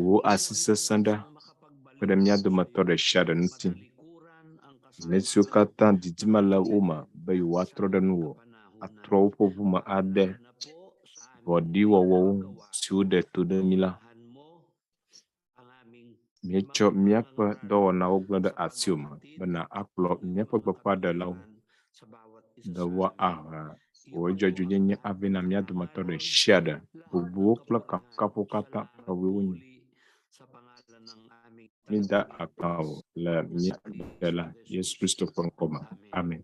Wò asi sesẽ ɖa kpe ɖe mía dometɔ ɖe sia ɖe ŋuti. Ame siwo katã didi mele wo me be yewoatrɔ ɖe nuwò, atrɔ woƒe ʋu me ade vɔ̃ɖiwɔwɔwo siwo ɖe to ɖe mí la, míetsɔ míaƒe dɔwɔnawo gblẽ ɖe asiwò me bena akplɔ míaƒe gbeƒãɖelawo be woahe wò dzɔdzɔenyenye avɛ na mía dometɔ ɖe sia ɖe. Bubuwo kple kafukafu katã tɔwoe wonye. Mída akpe na wò le mía Ɖela Yesu Kristo ƒe ŋkɔ me. Amen.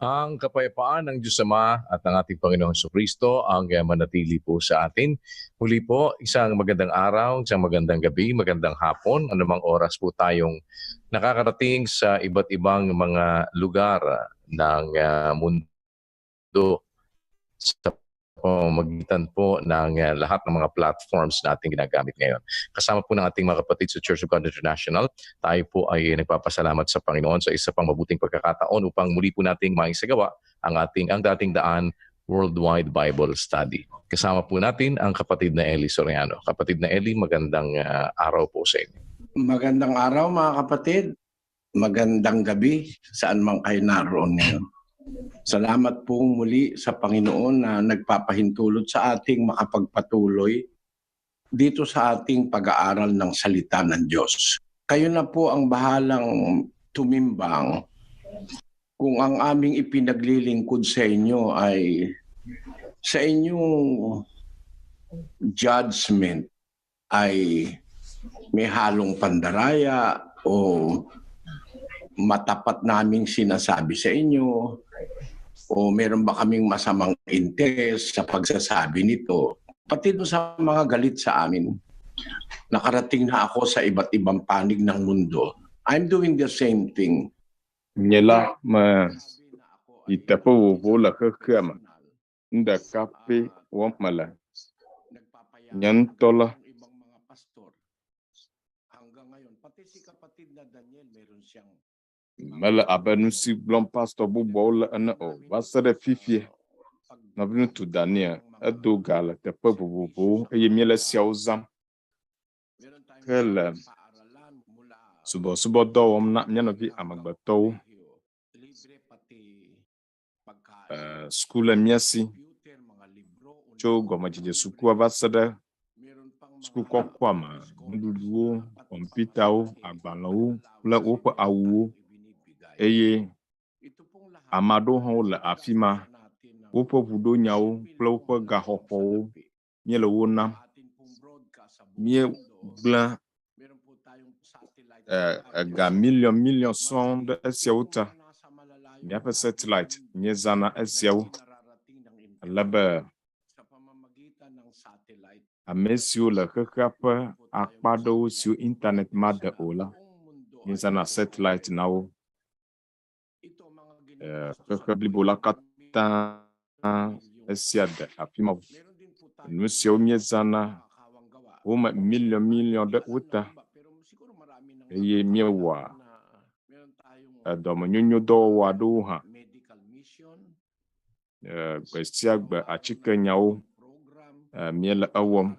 Ang kapayapaan ng Diyos Ama at ng ating Panginoong Kristo ang manatili po sa atin. Muli po, isang magandang araw, isang magandang gabi, magandang hapon, anumang oras po tayong nakakarating sa iba't ibang mga lugar ng mundo sa pamamagitan po ng lahat ng mga platforms na ating ginagamit ngayon. Kasama po ng ating mga kapatid sa Church of God International, tayo po ay nagpapasalamat sa Panginoon sa isa pang mabuting pagkakataon upang muli po nating maisagawa ang ating ang dating daan Worldwide Bible Study. Kasama po natin ang kapatid na Eli Soriano. Kapatid na Eli, magandang araw po sa inyo. Magandang araw mga kapatid. Magandang gabi saan man kayo naroon ngayon. Salamat po muli sa Panginoon na nagpapahintulot sa ating makapagpatuloy dito sa ating pag-aaral ng salita ng Diyos. Kayo na po ang bahalang tumimbang kung ang aming ipinaglilingkod sa inyo ay sa inyong judgment ay may halong pandaraya o matapat naming sinasabi sa inyo o meron ba kaming masamang interes sa pagsasabi nito. Pati doon sa mga galit sa amin, nakarating na ako sa iba't ibang panig ng mundo. I'm doing the same thing. Nye la me yi teƒe vovovowo le xexea me. Nu ɖeka pɛ wɔm mele. Nye ŋutɔ la Ibang mga pastor. Hanggang ngayon, pati si kapatid na Daniel, meron siyang mele abe nu si gblɔm pastɔ bubuawo le ene o. Va se ɖe fifie, nɔviŋutsu Daniel edo ga le teƒe vovovowo eye míele esiawo zãm hele subɔsubɔdɔ wɔm na mía nɔvi amegbetɔwo. Suku le mía si tso gɔmedzedze sukua va se ɖe suku kɔkɔa me. Nuɖuɖuwo, kɔmpitawo, agbalẽwo kple woƒe awuwo eye ame aɖewo hã wole afi ma. Woƒe ʋuɖonyawo kple woƒe gaxɔxɔwo míele wo nam. Míegblẽ ega miliɔn miliɔn sɔŋ ɖe esiawo ta. Míaƒe satellite míezãna esiawo ale be ame siwo le xexea ƒe akpa aɖewo siwo internet made o la, míezãna satellite na wo. Xexe blibo la katã esia de afi ma. Nu siawo míezãna wome miliɔn miliɔn ɖe wo ta eye míewɔa dɔmenyonyo dɔwɔwɔ aɖewo hã. Gbe sia gbe atsikenyawo míele ewɔm.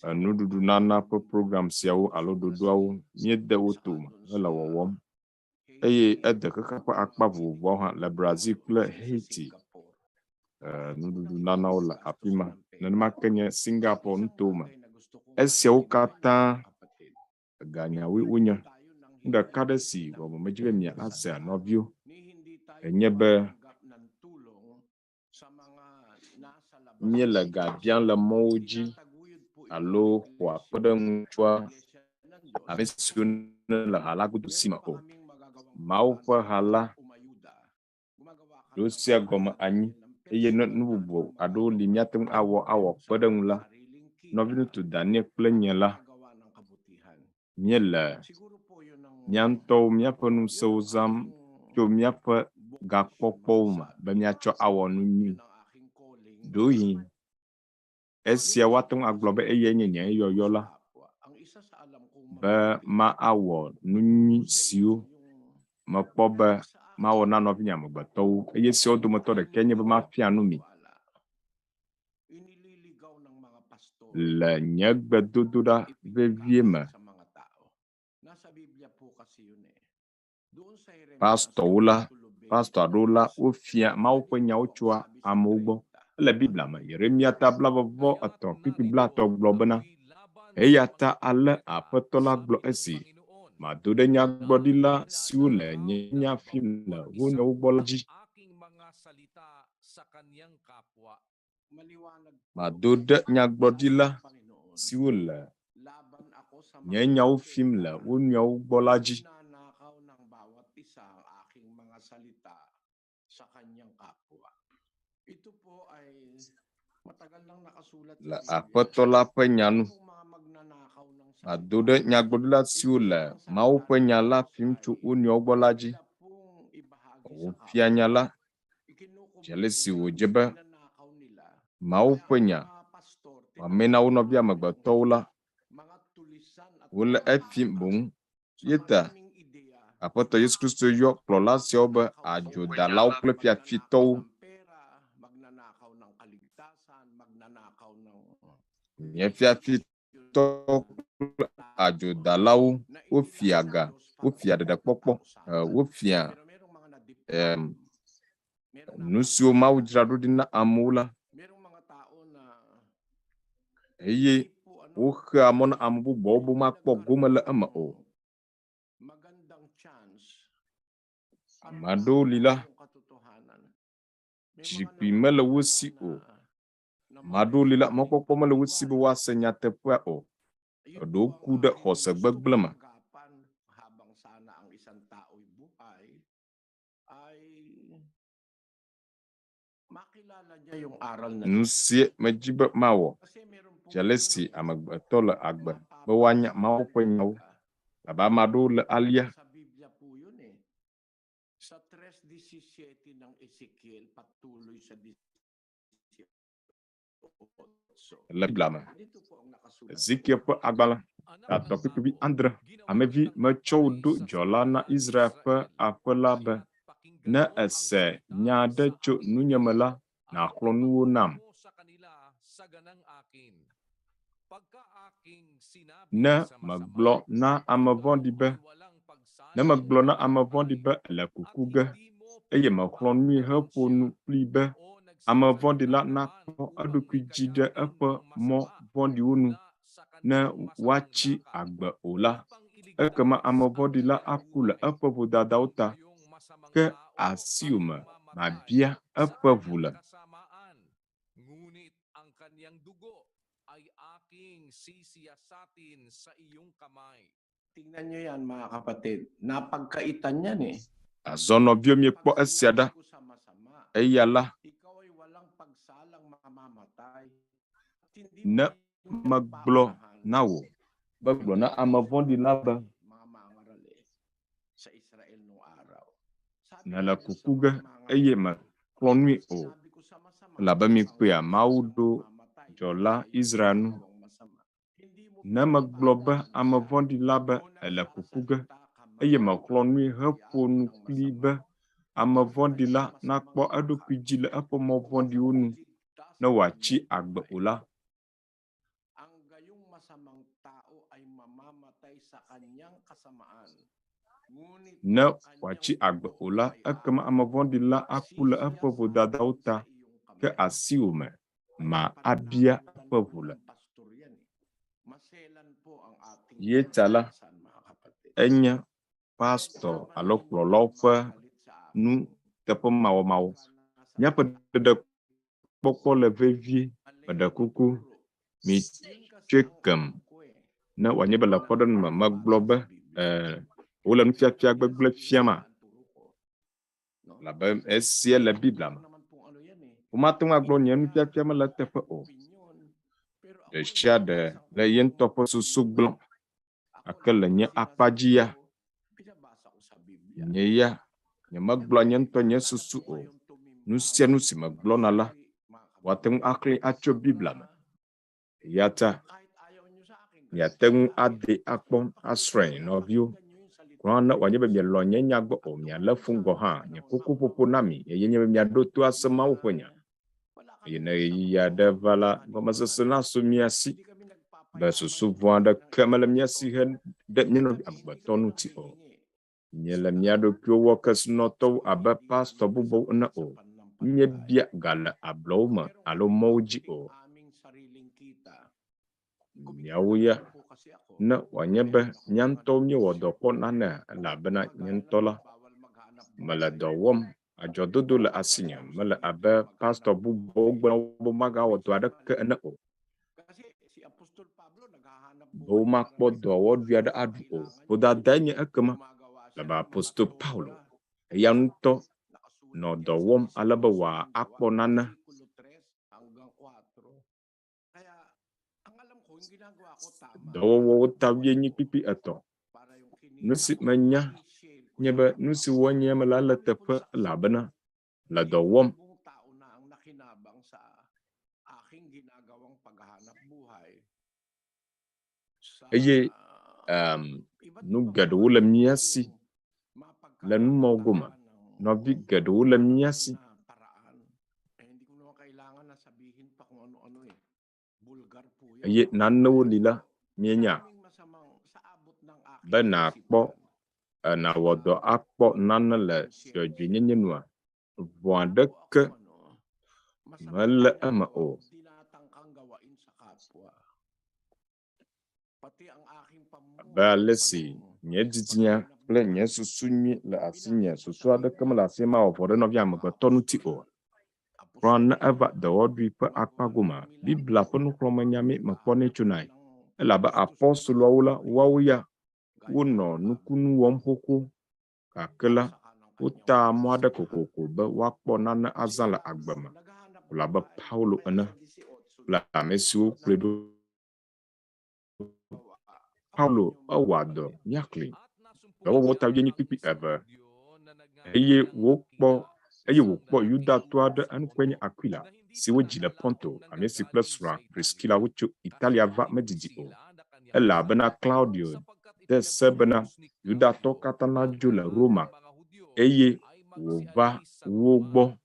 Nuɖuɖunana ƒe program siawo alo ɖoɖoawo míede wo tome hele wɔwɔm eye ede xexea ƒe akpa vovovoawo hã le Brazil kple Haiti. Nuɖuɖunanawo le afi ma. Nenema ke nye Singapore nutome. Esiawo katã eganyawoe wonye. Nu ɖeka ɖe si gɔme medzi be miasea nɔviwo enye be míele ga biam le mɔwo dzi alo xɔa kpeɖeŋu tsoa ame siwo le ha la godo si me o. Mawu ƒe ha la ɖo sia gɔme anyi eye nu bubu aɖewo li míate ŋu awɔ kpeɖeŋu la, nɔviŋutsu Daniel kple nye la míele mía ŋutɔwo míaƒe ŋusẽwo zãm tso míaƒe gakpɔkpɔwo me be míatsɔ awɔ nu nyui. Ɖewohĩ esia woate ŋu agblɔ be eyae nye nye yɔyɔ la be ma awɔ nu nyui siwo mekpɔ be mawɔ na nɔvinye amegbetɔwo eye esiawo dometɔ ɖekae nye be mafia nu mi. Le nye gbedodoɖa vevie me, pastɔwo la, pastɔ aɖewo la, wofia Mawu ƒe nyawo tsoa amewo gbɔ. Ele Biblia me, Yeremia ta 33 kpukpui 50 gblɔ bena, eya ta ale Aƒetɔ la gblɔ esi, mado ɖe nyagblɔɖila siwo le nye nya fiam le wo nɔewo gbɔ la dzi. Mado ɖe nyagblɔɖila siwo le nye nyawo fiam le wo nɔewo gbɔ la dzi. Le Aƒetɔ la ƒe nya nu. Mado ɖe nyagblɔɖila siwo le Mawu ƒe nya la fim tso wo nɔewo gbɔ la dzi. Wofia nya la dze ale si wòdze be Mawu ƒe nya wòamee na wo nɔvi amegbetɔwo la, wole efim boŋ. Ye ta Aƒetɔ Yesu Kristo yɔ kplɔla siawo be adzodalawo kple fiafitɔwo. Nye fiafitɔwo kple adzodalawo, wofia ga, wofia ɖeɖekpɔkpɔ, wofia nu siwo Mawu dzra ɖo ɖi na amewo la, eye woxea mɔ na ame bubuawo be womakpɔ gome le eme o. Ame aɖewo li la, zikpui mele wo si o. Ame aɖewo li la, mɔkpɔkpɔ mele wo si be woase nyateƒea o. Eɖewo ku ɖe xɔse gbegblẽ me. Nusie medi be mawɔ, dze ale si amegbetɔ le agbe be woanya Mawu ƒe nyawo, labe ame aɖewo le alea. Le Biblia me, Ezekiel ƒe agbalẽ, tatɔ kpukpui adre, amevi metsɔ wò ɖo dzɔla na Israel ƒe aƒe la be, ne èse nya aɖe tso nunye me la, nàxlɔ̃ nu wo nam. Ne megblɔ na ame vɔ̃ɖi be, ne megblɔ na ame vɔ̃ɖi be ele kuku ge, eye mexlɔ̃ nui heƒo nu kplii be ame vɔ̃ɖi la nakpɔ eɖokui dzi ɖe eƒe mɔ vɔ̃ɖiwo nu ne woatsi agbe o la, ekema ame vɔ̃ɖi la aku le eƒe vodadawo ta, ke asiwò me mabia eƒe ʋu le. Ngunit ang kanyang dugo ay aking sisiyasatin sa iyong kamay. Tingnan nyo yan mga kapatid. Napagkaitan yan eh. Azɔ nɔviwo miekpɔ esia ɖa. Eya la, ne megblɔ na wò be gblɔ na ame vɔ̃ɖi la be, nèle kuku ge eye mèxlɔ̃ nui o, elabe mikpɔea, Mawu ɖo dzɔla Israel nu. Ne megblɔ be ame vɔ̃ɖi la be ele kuku ge eye mexlɔ̃ nui heƒo nu kplii be ame vɔ̃ɖi la nakpɔ eɖokui dzi le eƒe mɔ vɔ̃ɖiwo nu ne wòatsi agbe o la, Ang gayong masamang tao ay mamamatay sa kanyang kasamaan. Ngunit ne ang wòatsi kanyang agbe dugo o la, ay ekema aking ame vɔ̃ɖi la aku le eƒe vodadawo sisiyasatin ta, sa iyong ke kamay. asiwò me Kaya ma abia pananagutan eƒe po ʋu le. ng pastor yan eh. Maselan po ang ating Ye ta la, kaligtasan mga kapatid. enye pastɔ Kaya alo naman kplɔlawo hindi ƒe magagalit sa nu akin. teƒemawɔmawɔ. Pagka nasa Míaƒe ɖeɖekpɔkpɔ le vevie. mali Meɖe ang kuku, turo. mitsɔe Yun kasi ang kem alam ko eh. ne wòanye be le Yun ang kpɔɖeŋu me megblɔ nababasa be sa Biblia. wole Kaya nufiafia lang gbegblẽ sinasabihin fiama nila ang turo ko. No? elabe esia le Alam Biblia ko me. naman pong ano yan eh. Womate ŋu agblɔ nye Ideya, nufiafia mele eteƒe o. opinion. Pero Ɖe ako sia ɖe binabasa ko le ye yung ŋutɔ ƒe susu Biblia. gblɔm Ako gake lahat le ng nye akpa sinasabi dzi ya, ko, binabasa ko sa Biblia. nye ya nyemegblɔa nye ŋutɔ nye Sana susu po o. kayong Nu sia tumimbang nu si megblɔna la, mga woate ŋu kapatid. axlẽe atso Biblia me. Eya ta Kahit ayaw nyo sa akin, kasi miate ŋu sa akin, adee akpɔ asrɔ̃e pakinggan nɔviwo. nyo yung salita Kura ne ng wòanye be Diyos. mielɔ̃ nye nya gbɔ At o, mialé dumating fu sa gɔ̃ hã, ating nye panahon kuku sa ƒoƒo na mi eye nye be miaɖo to ase Mawu ƒe nya. Wala Eye kaming ne ɣeyiɣi masamang aɖe va la, paniniwala. gɔmesese nasu mía si Hindi kami be susu nagpapayaman vɔ̃ ng aɖeke mele ibang mía si pastor. he ɖe mía Hindi nɔvi kami, hindi amegbetɔ kami ŋuti o. nanghihingi. Míele mía ɖokuiwo wɔ kesinɔtɔwo abe Hindi pastɔ namin bubuwo kasama ene sa o. Míebia pananampalataya. ga le ablɔwo me Pero alo kung mɔwo dzi mabuti o. ang aming sariling kita, Míawo kumikita ya, naman po kasi ako. ne wòanye be Meron akong mía mga ŋutɔwo míewɔ negosyo. dɔ kpɔ nane elabena Kumbaga nye alam ŋutɔ mo, la, bawal maghanap mele buhay. dɔ wɔm, adzɔdodo le Bawal asinye, daw sa mele Biblia abe pastɔ maghanap bubuwo buhay. gblɔ be womagawɔ dɔ Minsan aɖeke mali. ene o. Kasi si Apostol Pablo naghahanap Be buhay para womakpɔ may dɔwɔɖui aɖe sarili sa aɖu o. kailangan niya. Vodadae nye ekema Gumagawa siya elabe ng mga Apostol Paulo toga. eya ŋutɔ Nakasulat nɔ yan dɔ sa wɔm ale be 18 wòakpɔ hanggang nane versikulo 3 hanggang 4. Dɔwɔwɔwo ta wuienyi kpukpui etɔ̃. Nu si menya nye be nu si wɔm nye mele le teƒe elabena le dɔ wɔm. Eye um, nu geɖewo le mía si le nu mawo gome. Nɔvi geɖewo le mía si. Eye nanewo li la, míenya be nàkpɔ nàwɔ dɔ akpɔ nane le dzɔdzɔenyenye nua, vɔ̃ aɖeke mele eme o. Abe ale si nye didinya kple nye susu nyui le asinye, susu aɖeke mele asinye mawɔ vɔ̃ ɖe nɔvi amegbetɔ ŋuti o. Kura ne eva dɔwɔɖui ƒe akpa gomea, Biblia ƒe nuxlɔ̃amenya mee mekpɔnɛ tsonae, elabe apostoloawo la, woawo ya wonɔ nukunu wɔm xoxo, gake la, wotaa mɔ aɖe kokoko be woakpɔ nane azã le agbe me, wòle abe Paulo ene kple ame siwo kplɔe ɖo. Paulo ewɔa dɔ míaxlẽe. Dɔwɔwɔ ta wuienyi kpukpui eve. Eye wokpɔ eye wòkpɔ Yudatɔ aɖe eŋkɔe nye Aquila, si wodzi le Ponto, ame si kple srɔ̃a Priskila wotso Italia va medidi o. Elabena Klaudio de se bena Yudatɔwo katã nadzo le Roma, eye wòva wo gbɔ.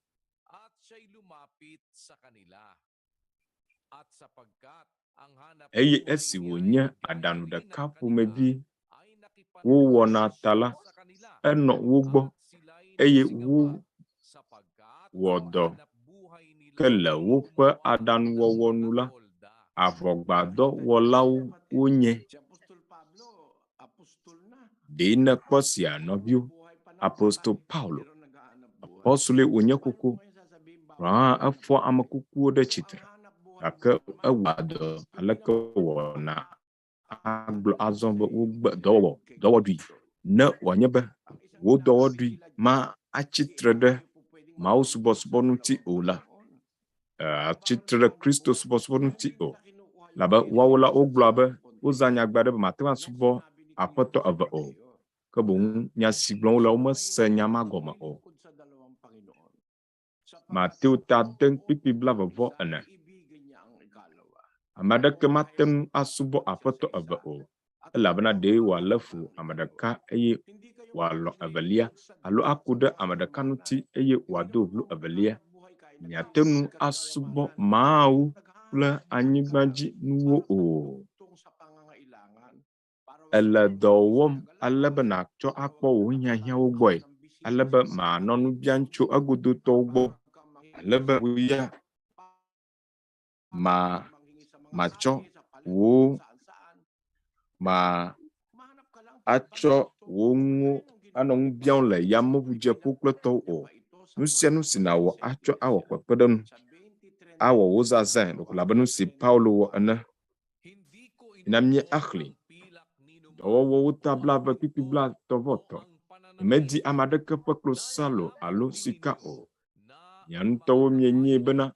Eye esi wònye aɖaŋu ɖeka ƒomevi wowɔna ta la, enɔ wo gbɔ eye wowɔ dɔ. Ke le woƒe aɖaŋuwɔwɔ nu la, avɔgbadɔwɔlawo wonye. Ɖe nèkpɔ sia, nɔviwo? Apostol Paulo, apɔstoloe wònye xoxo. Hã efɔ ame kukuwo ɖe tsitre, gake ewɔa dɔ aleke wòwɔna agblɔ azɔ be wogbe dɔwɔwɔ, dɔwɔɖui, ne wòanye be wò dɔwɔɖui ma atsi tre ɖe mawusubɔsubɔ ŋuti o la, atsi tre ɖe Kristo subɔsubɔ ŋuti o. Labe woawo la wogblɔa be wozã nyagbe aɖe be mate ŋu asubɔ aƒetɔ eve o. Ke boŋ nya si gblɔm wole womese nya ma gɔme o. Mateo ta ade kpukpui blaeve-vɔ-ene. Ame aɖeke mate ŋu asubɔ aƒetɔ eve o, elabena ɖe wòalé fu ame ɖeka eye wòalɔ̃ evelia, alo aku ɖe ame ɖeka ŋuti eye wòado vlo evelia. Miate ŋu asubɔ Mawu kple anyigbadzinuwo o. Èle dɔ wɔm ale be nàtsɔ akpɔ wò nuhiahiãwo gbɔe, ale be mànɔ nu biam tso egodotɔwo gbɔ, ale be wò ya ma matsɔ wò ma atsɔ wò nuwo anɔ nu biam le yameʋudzeƒewo kple tɔwo o. Nu sia nu si nàwɔ atsɔ awɔ kpekpeɖeŋu, awɔ wò zazãe ɖeko abe nu si Paulo wɔ ene. Na míaxlẽ Dɔwɔwɔwo ta blaeve kpukpui blaetɔ̃ vɔ etɔ̃. Nyemedi ame aɖeke ƒe klosalo alo sika o. Mia ŋutɔwo mienyae bena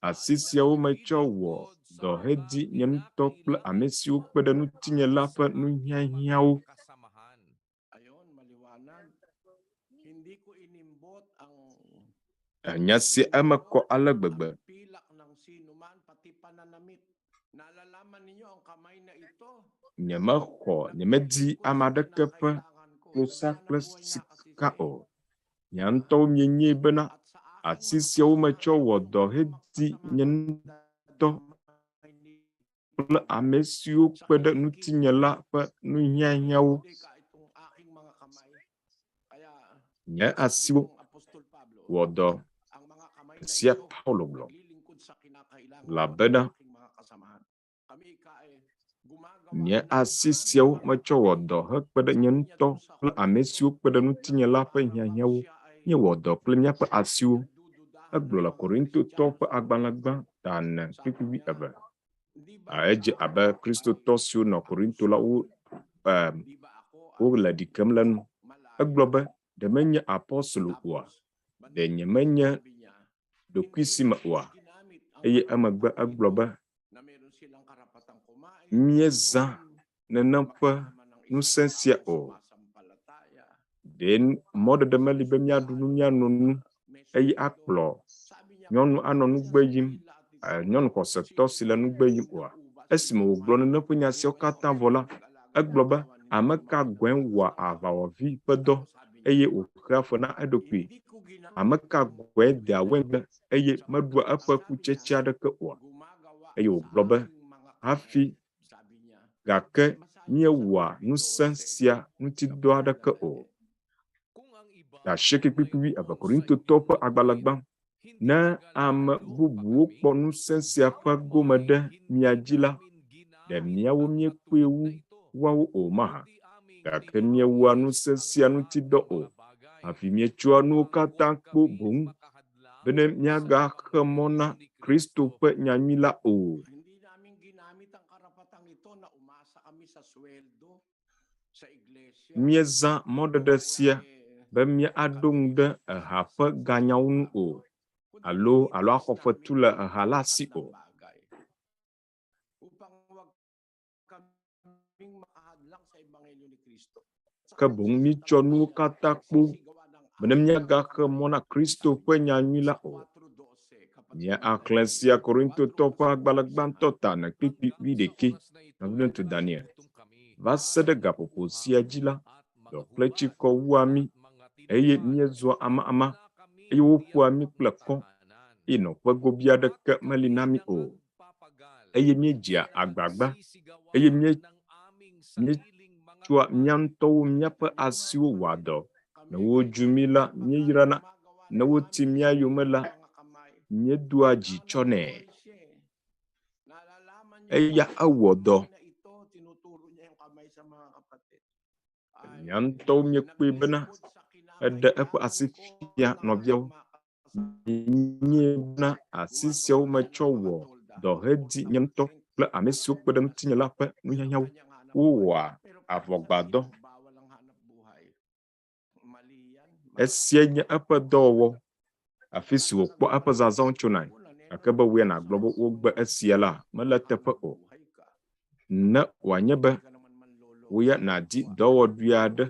asi siawo metsɔ wɔ dɔ hedi nye ŋutɔ kple ame siwo kpe ɖe ŋutinye la ƒe nuhiahiãwo. Nya sia eme kɔ ale gbegbe. Nyemexɔ, nyemedi ame aɖeke ƒe klosa kple sika o. Mia ŋutɔwo mienyae bena asi siawo metsɔ wɔ dɔ hedi nye ŋutɔ kple ame siwo kpe ɖe ŋutinye la ƒe nuhiahiãwo. Nye asiwo wɔ dɔ sia Paulo gblɔ, elabena nye asi siawo metsɔ wɔ dɔ hekpe ɖe nye ŋutɔ kple ame siwo kpe ɖe ŋutinye la ƒe hiahiãwo. Míewɔ dɔ kple míaƒe asiwo. Egblɔ le Korintotɔwo ƒe agbalẽ gbã ta ene kpukpui wuieve. Edze abe Kristotɔ siwo nɔ Korinto la wo wole ɖi kem le enu. Egblɔ be, Ɖe menye apostolo oa? Ɖe nyemenye ɖokuisi me oa? Eye emegbe egblɔ be, Míezã nenem ƒe ŋusẽ sia o. Ɖe mɔɖeɖe meli be míaɖu nu, míano nu eye akplɔ nyɔnu anɔ nugbe yim, nyɔnu xɔsetɔ si le nugbe yim oa? Esime wògblɔ nenem ƒe nya siawo katã vɔ la, egblɔ be, ame ka gɔ̃e wɔa aʋawɔvi ƒe dɔ eye wòxea fe na eɖokui? Ame ka gɔ̃e dea waingble eye meɖua eƒe kutsetse aɖeke oa? Eye wògblɔ be, hafi gake míewɔa ŋusẽ sia ŋuti dɔ aɖeke o. Asieke kpukpui eve Korintotɔwo ƒe agbalẽ gbã. Ne ame bubuwo kpɔ ŋusẽ sia ƒe gome ɖe mia dzi la, ɖe míawo míekpɔe wu woawo o mahã? Gake míewɔa ŋusẽ sia ŋuti dɔ o, hafi míetsɔa nuwo katã kpo boŋ bene míagaxe mɔ na Kristo ƒe nyanyui la o. Míezã mɔɖeɖe sia be míaɖo ŋu ɖe eha ƒe ganyawo ŋu o alo alo axɔ fetu le eha la si o. Ke boŋ míetsɔ nuwo katã kpo bene míagaxe mɔ na Kristo ƒe nyanyui la o. Míaxlẽ sia Korintotɔ ƒe agbalẽ gbãtɔ ta ene kpukpui wuiɖekɛ, nɔviŋutsu Daniel. Va se ɖe gaƒoƒo sia dzi la, dɔ kple tsikɔ wua mí, eye míezua amaama, eye woƒoa mí kple kɔ, eye nɔƒe gobi aɖeke meli na mí o. Eye míedzea agbagba, eye míetsɔa mía ŋutɔwo míaƒe asiwo wɔa dɔ. Ne wodzu mí la, míeyrana, ne woti mía yome la, míedoa dzi tsɔnɛ. Eya ewɔ dɔ. Mía ŋutɔwo míekpɔe bena eɖe eƒe asi fia nɔviawo. Míenyae bena asi siawo metsɔ wɔ dɔ hedi nye ŋutɔ kple ame siwo kpe ɖe ŋutinye la ƒe nuhiahiãwo. Wowɔa avɔgbadɔ. Esia nye eƒe dɔwɔwɔ, afi si wòkpɔ eƒe zazãwo tsonae. Gake be wòe nàgblɔ be wogbe esia la, mele eteƒe o. Ne wòanye be wò ya nàdi dɔwɔɖui aɖe,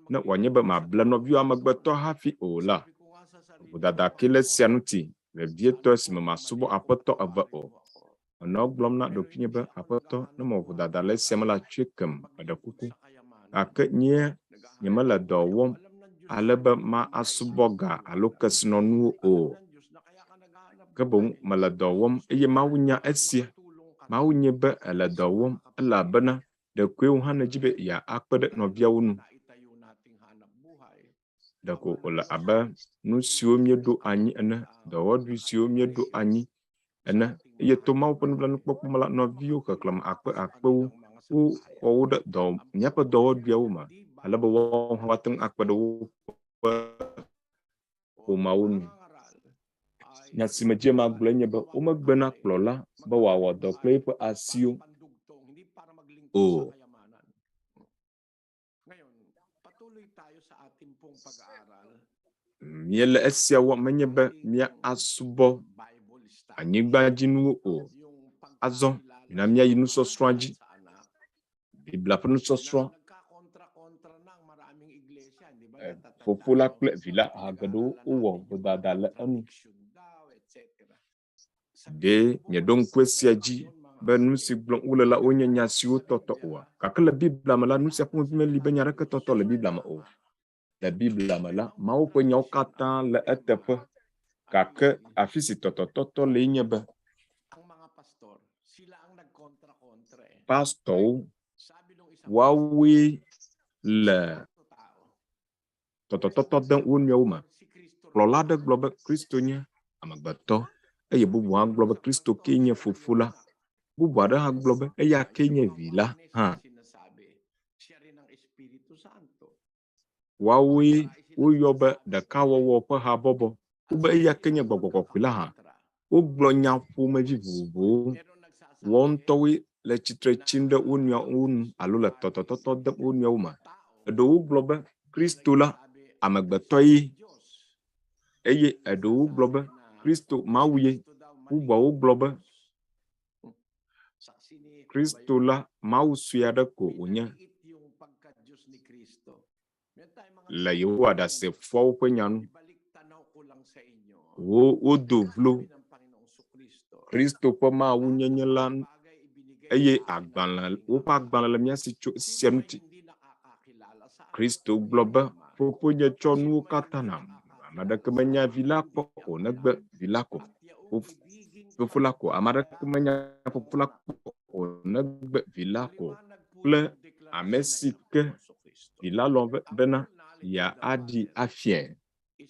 ne wòanye be màble nɔviwò amegbetɔ hafi o la, vodada kee le esia ŋuti, vevietɔ esime màsubɔ aƒetɔ eve o. Menɔ egblɔm na ɖokuinye be, Aƒetɔ, ne mewɔ vodada le esia me la, tsɔe kem, meɖe kuku. Gake nyea nyemele dɔ wɔm ale be masubɔ ga alo kesinɔnuwo o. Ke boŋ mele dɔ wɔm eye Mawu nya esia. Mawu nyae be èle dɔ wɔm elabena ɖekoe wò hã nèdi be yeakpe ɖe nɔviawo ŋu. Ɖeko wòle abe nu siwo míeɖo anyi ene, dɔwɔɖui siwo míeɖo anyi ene. Eye to Mawu ƒe nublanuikpɔkpɔ me la, nɔviwo xexlẽme akpe akpewo woxɔ wo ɖe dɔ míaƒe dɔwɔɖuiawo me ale be woawo hã woate ŋu akpe ɖe woƒe ƒomeawo nu. Nya si me dzi magblɔe nye be womegbena kplɔla be wòawɔ dɔ kple eƒe asiwo o. Míele esia wɔm menye be míasubɔ anyigbadzinuwo o. Azɔ mina míayi nusɔsrɔ̃a dzi. Biblia ƒe nusɔsrɔ̃. Fofo la kple vi la ha geɖewo wowɔ vodada le enu. Ɖe mieɖo ŋku esia dzi be nu si gblɔm wole la wonye nya siwo tɔtɔ oa? Gake le Biblia me la, nu sia ƒomevi meli be nya aɖeke tɔtɔ le Biblia me o. Le Biblia me la, Mawu ƒe nyawo katã le eteƒe. Gake afi si tɔtɔtɔtɔ lee nye be pastɔwo woawoe le tɔtɔtɔtɔ dem wo nɔewo me. Kplɔla aɖe gblɔ be Kristo nye amegbetɔ eye bubu hã gblɔ be Kristo kee nye Fofo la. Bubu aɖe hã gblɔ be eya kee nye Vi la hã. Woawoe woyɔ be ɖekawɔwɔ ƒe habɔbɔ. Wobe eya ke nye Gbɔgbɔ Kɔkɔe la hã. Wogblɔ nya ƒomevi vovovowo. Woawo ŋutɔwoe le tsitre tsim ɖe wo nɔewo nu alo le tɔtɔtɔtɔ dem wo nɔewo me. Eɖewo gblɔ be Kristo la amegbetɔ ye eye eɖewo gblɔ be Kristo Mawu ye. Bubuawo gblɔ be Kristo la Mawu sue aɖe ko wònye le Yehowa Ɖasefoawo ƒe nya nu. Wo wodo vlo Kristo ƒe Mawunyenye la eye agbalẽ woƒe agbalẽ le mía si tso esia ŋuti. Kristo gblɔ be, Fofonye tsɔ nuwo katã nam. Ame aɖeke menya Vi la kpɔ o negbe Vi la ko. Fofo la ko. Ame aɖeke menya Fofo la kpɔ o negbe Vi la ko kple ame si ke Vi la lɔ̃ bena yeaɖi afiae.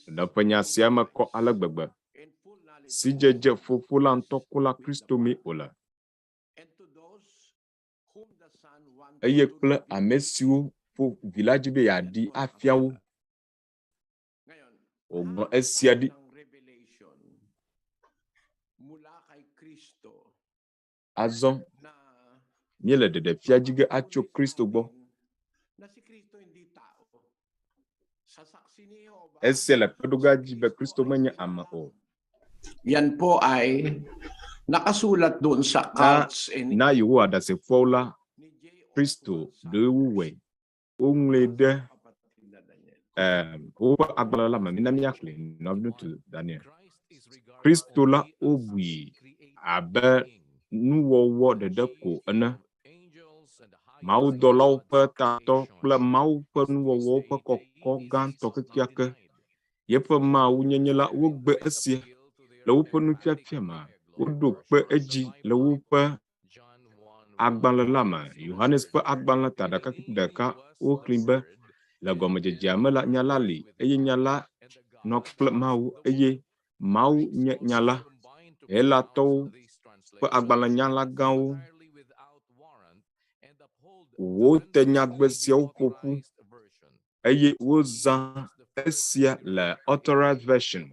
Le ƒe nya sia me kɔ ale gbegbe. Sidzedze Fofo la ŋutɔ ko la Kristo mee wòle. Eye kple ame siwo ƒo Vi la dzi be yeaɖi afia wo. Wògblɔ esia ɖi. Azɔ míele ɖeɖefia dzi ge atso Kristo gbɔ. Esia le kpeɖoga dzi be Kristo menye ame o. Yan po ay nakasulat doon sa Na, Cults and na Yehowa Ɖasefoawo la, Kristo ɖoe wowɔe. Woŋlɔe ɖe woƒe agbalẽ la me. Mina míaxlẽe. Nɔviŋutsu Daniel. Kristo la wobui abe nuwɔwɔ ɖeɖe ko ene. Mawudɔlawo ƒe tatɔ kple Mawu ƒe nuwɔwɔwo ƒe kɔkɔ gãtɔ kekeake. Yeƒe Mawunyenye la wogbe esia le woƒe nufiafia me. Woɖo kpe edzi le woƒe agbalẽ la me. Yohanes ƒe agbalẽ ta ɖeka kple ɖeka woxlẽ be le gɔmedzedzea me la nya la li eye nya la nɔ kple Mawu eye Mawu nye nya la. Helatɔwo ƒe agbalẽnyalagãwo wote nyagbe siawo ƒo ƒu eye wozã esia le Authorized Version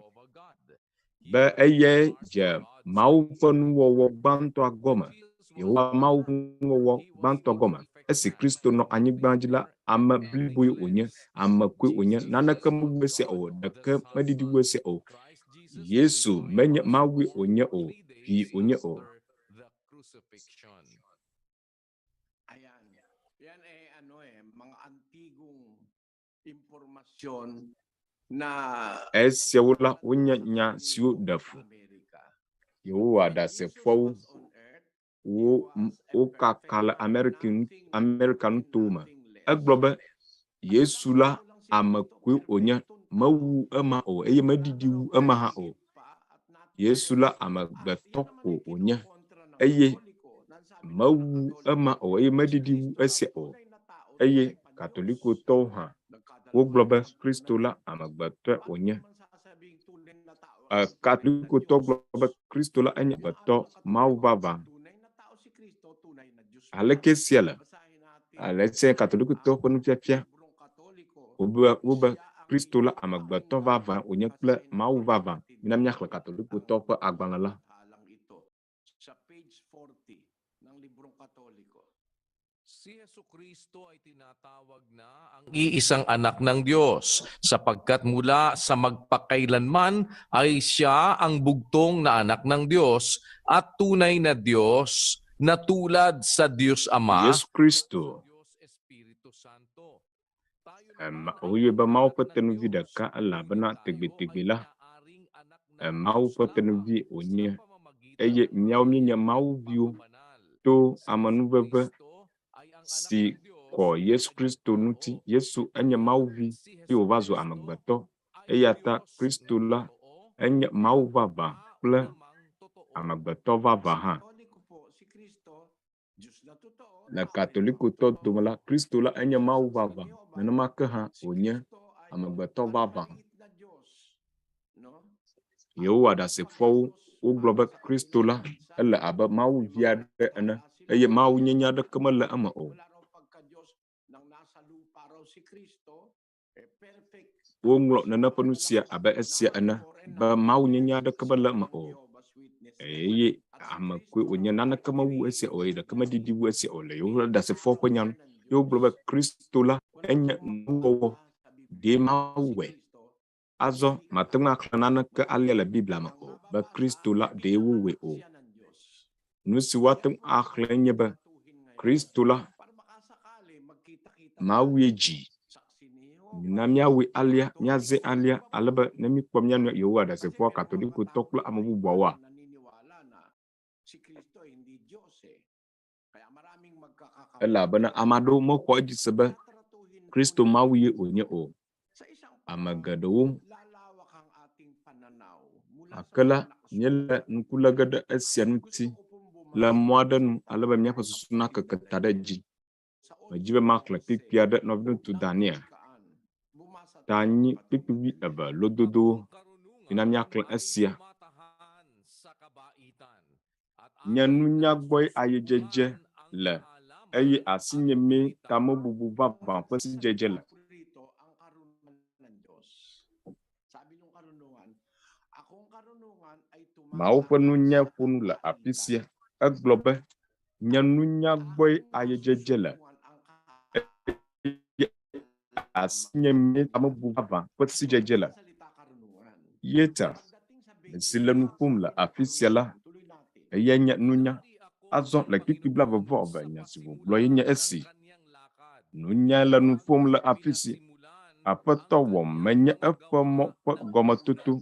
be eyae dze Mawu ƒe nuwɔwɔ gbãtɔa gɔme. Yehowa Mawu ƒe nuwɔwɔ gbãtɔ gɔme. Esi Kristo nɔ anyigba dzi la, ame bliboe wònye, ame koe wònye. Naneke mewu esia o, ɖeke meɖiɖi wu esia o. Yesu menye Mawue wònye o, Vi wònye o. Ayan. Yan eh ano eh mga antigong impormasyon na Esiawo la wonye nya siwo ɖe fu. Yehowa Ɖasefoawo wo wokaka le Amerika Amerika nutowo me. Egblɔ be Yesu la ame koe wònye, mewu ema o eye meɖiɖi wu ema hã o. Yesu la amegbetɔ ko wònye eye mewu ema o eye meɖiɖi wu esia o. Eye Katolikotɔwo hã wogblɔ be Kristo la amegbetɔe wònye. Katolikotɔ gblɔ be Kristo la enye amegbetɔ Mawu vavã. Aleke esia le? Ale esia Katolikotɔwo ƒe nufiafia wobe wobe Kristo la amegbetɔ vavã wònye kple Mawu vavã. Mina míaxlẽ Katolikotɔwo ƒe agbalẽ la. Sa page 40 ng librong Katoliko. Si Jesu Kristo ay tinatawag na ang iisang anak ng Diyos sapagkat mula sa magpakailanman ay siya ang bugtong na anak ng Diyos at tunay na Diyos na tulad sa Diyos Ama Yesu Kristo Diyos Espiritu Santo. Woyɔe be Mawu ƒe tenuvi ɖeka elabena tegbetegbe la Mawu ƒe tenuvi wònye eye míawo míenye Mawu viwo to amenuveve si kɔ Yesu Kristo ŋuti. Yesu enye Mawu vi eye wòva zu amegbetɔ. Eya ta Kristo la enye Mawu vavã kple amegbetɔ vavã hã. Le Katolikotɔ dome la, Kristo la enye Mawu vavã, nenema ke hã wònye amegbetɔ vavã. Yehowa Ɖasefoawo wogblɔ be Kristo la ele abe Mawu vi aɖe ene eye Mawu nyenye aɖeke mele eme o. Woŋlɔ nene ƒe nu sia abe esia ene be Mawu nyenye aɖeke mele eme o eye ame koe wònye naneke mewu esia o eye ɖeke meɖiɖi wu esia o le Yehowa Ɖasefoawo ƒe nya nu. Ye wogblɔ be Kristo la enye nuwɔwɔ ɖe Mawu wɔe. Azɔ mate ŋu axlẽ naneke alea le Biblia me o be Kristo la ɖee wowɔe o. Nu si woate ŋu axlẽ nye be Kristo la, Mawue dzi. Mina míawɔe alea, míaze alea, ale be ne míkpɔ mía nɔewo Yehowa Ɖasefoa, Katolikotɔ kple ame bubuawoa, elabena ame aɖewo mexɔ edzi se be Kristo Mawu ye wònye o. Ame geɖewo gake la, míele ŋku lé ge ɖe esia ŋuti le mɔ aɖe nu ale be míaƒe susu nakeke ta ɖe edzi. Medi be maxlẽ kpukpui aɖe nɔviŋutsu Daniel ta nyi kpukpui wuieve lododowo. Mina míaxlẽ esia. Nye nunya gbɔe ayedzedze le eye asinye mee tamebubu vavã ƒe sidzedze le. Mawu ƒe nunya ƒo nu le afi sia. Egblɔ be, Nye nunya gbɔe ayedzedze le eye asinye mee tamebubu vavã ƒe sidzedze le. Ye ta, si le nu ƒom le afi sia la, eyae nye nunya. Azɔ le kpukpui blaeve-vɔ-eve, nya si wògblɔ ye nye esi, Nunyae le nu ƒom le afi si Aƒetɔ wɔ menye eƒe mɔ ƒe gɔmetoto,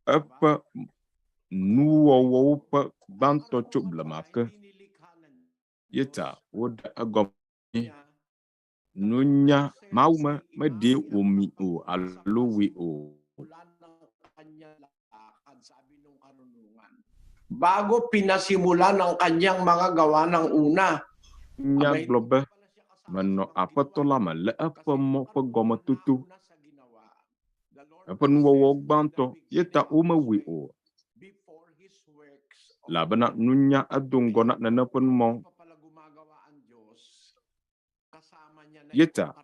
eƒe nuwɔwɔwo ƒe gbãtɔ tso blema ke. Ye ta woɖe egɔme be nunya Mawu me meɖee wòmi o alo wɔe o. Bago pinasimulan ang kanyang mga gawa ng una. Nunya gblɔ be, Menɔ Aƒetɔ la me le eƒe mɔ ƒe gɔmetoto, eƒe nuwɔwɔ gbãtɔ, ye ta womewɔe o, elabena nunya edo ŋgɔ na nene ƒe nu mawo. Ye ta,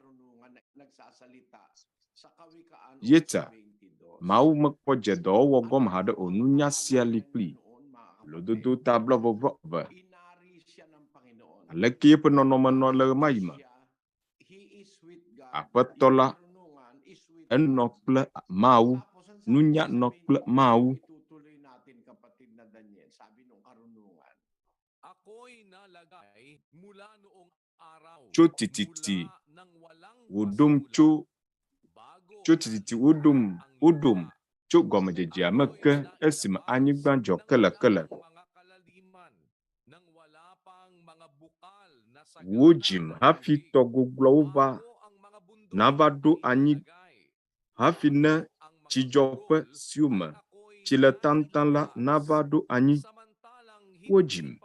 ye ta, Mawu mekpɔ dze dɔwɔwɔ gɔme haɖe o, nunya sia li kplii. Lododo ta blaeve-vɔ-eve. Aleke eƒe nɔnɔme nɔ le ɣemaɣi me? Aƒetɔ la, enɔ kple Mawu, nunya nɔ kple Mawu. Tso tititi wòɖom tso tso tititi woɖom woɖom tso gɔmedzedzea me ke esime anyigba dzɔ kelekele. Wodzim hafi tɔ gogloawo va nava ɖo anyi hafi ne tsidzɔƒe siwo me tsi le taŋtaŋ la nava ɖo anyi. Wodzim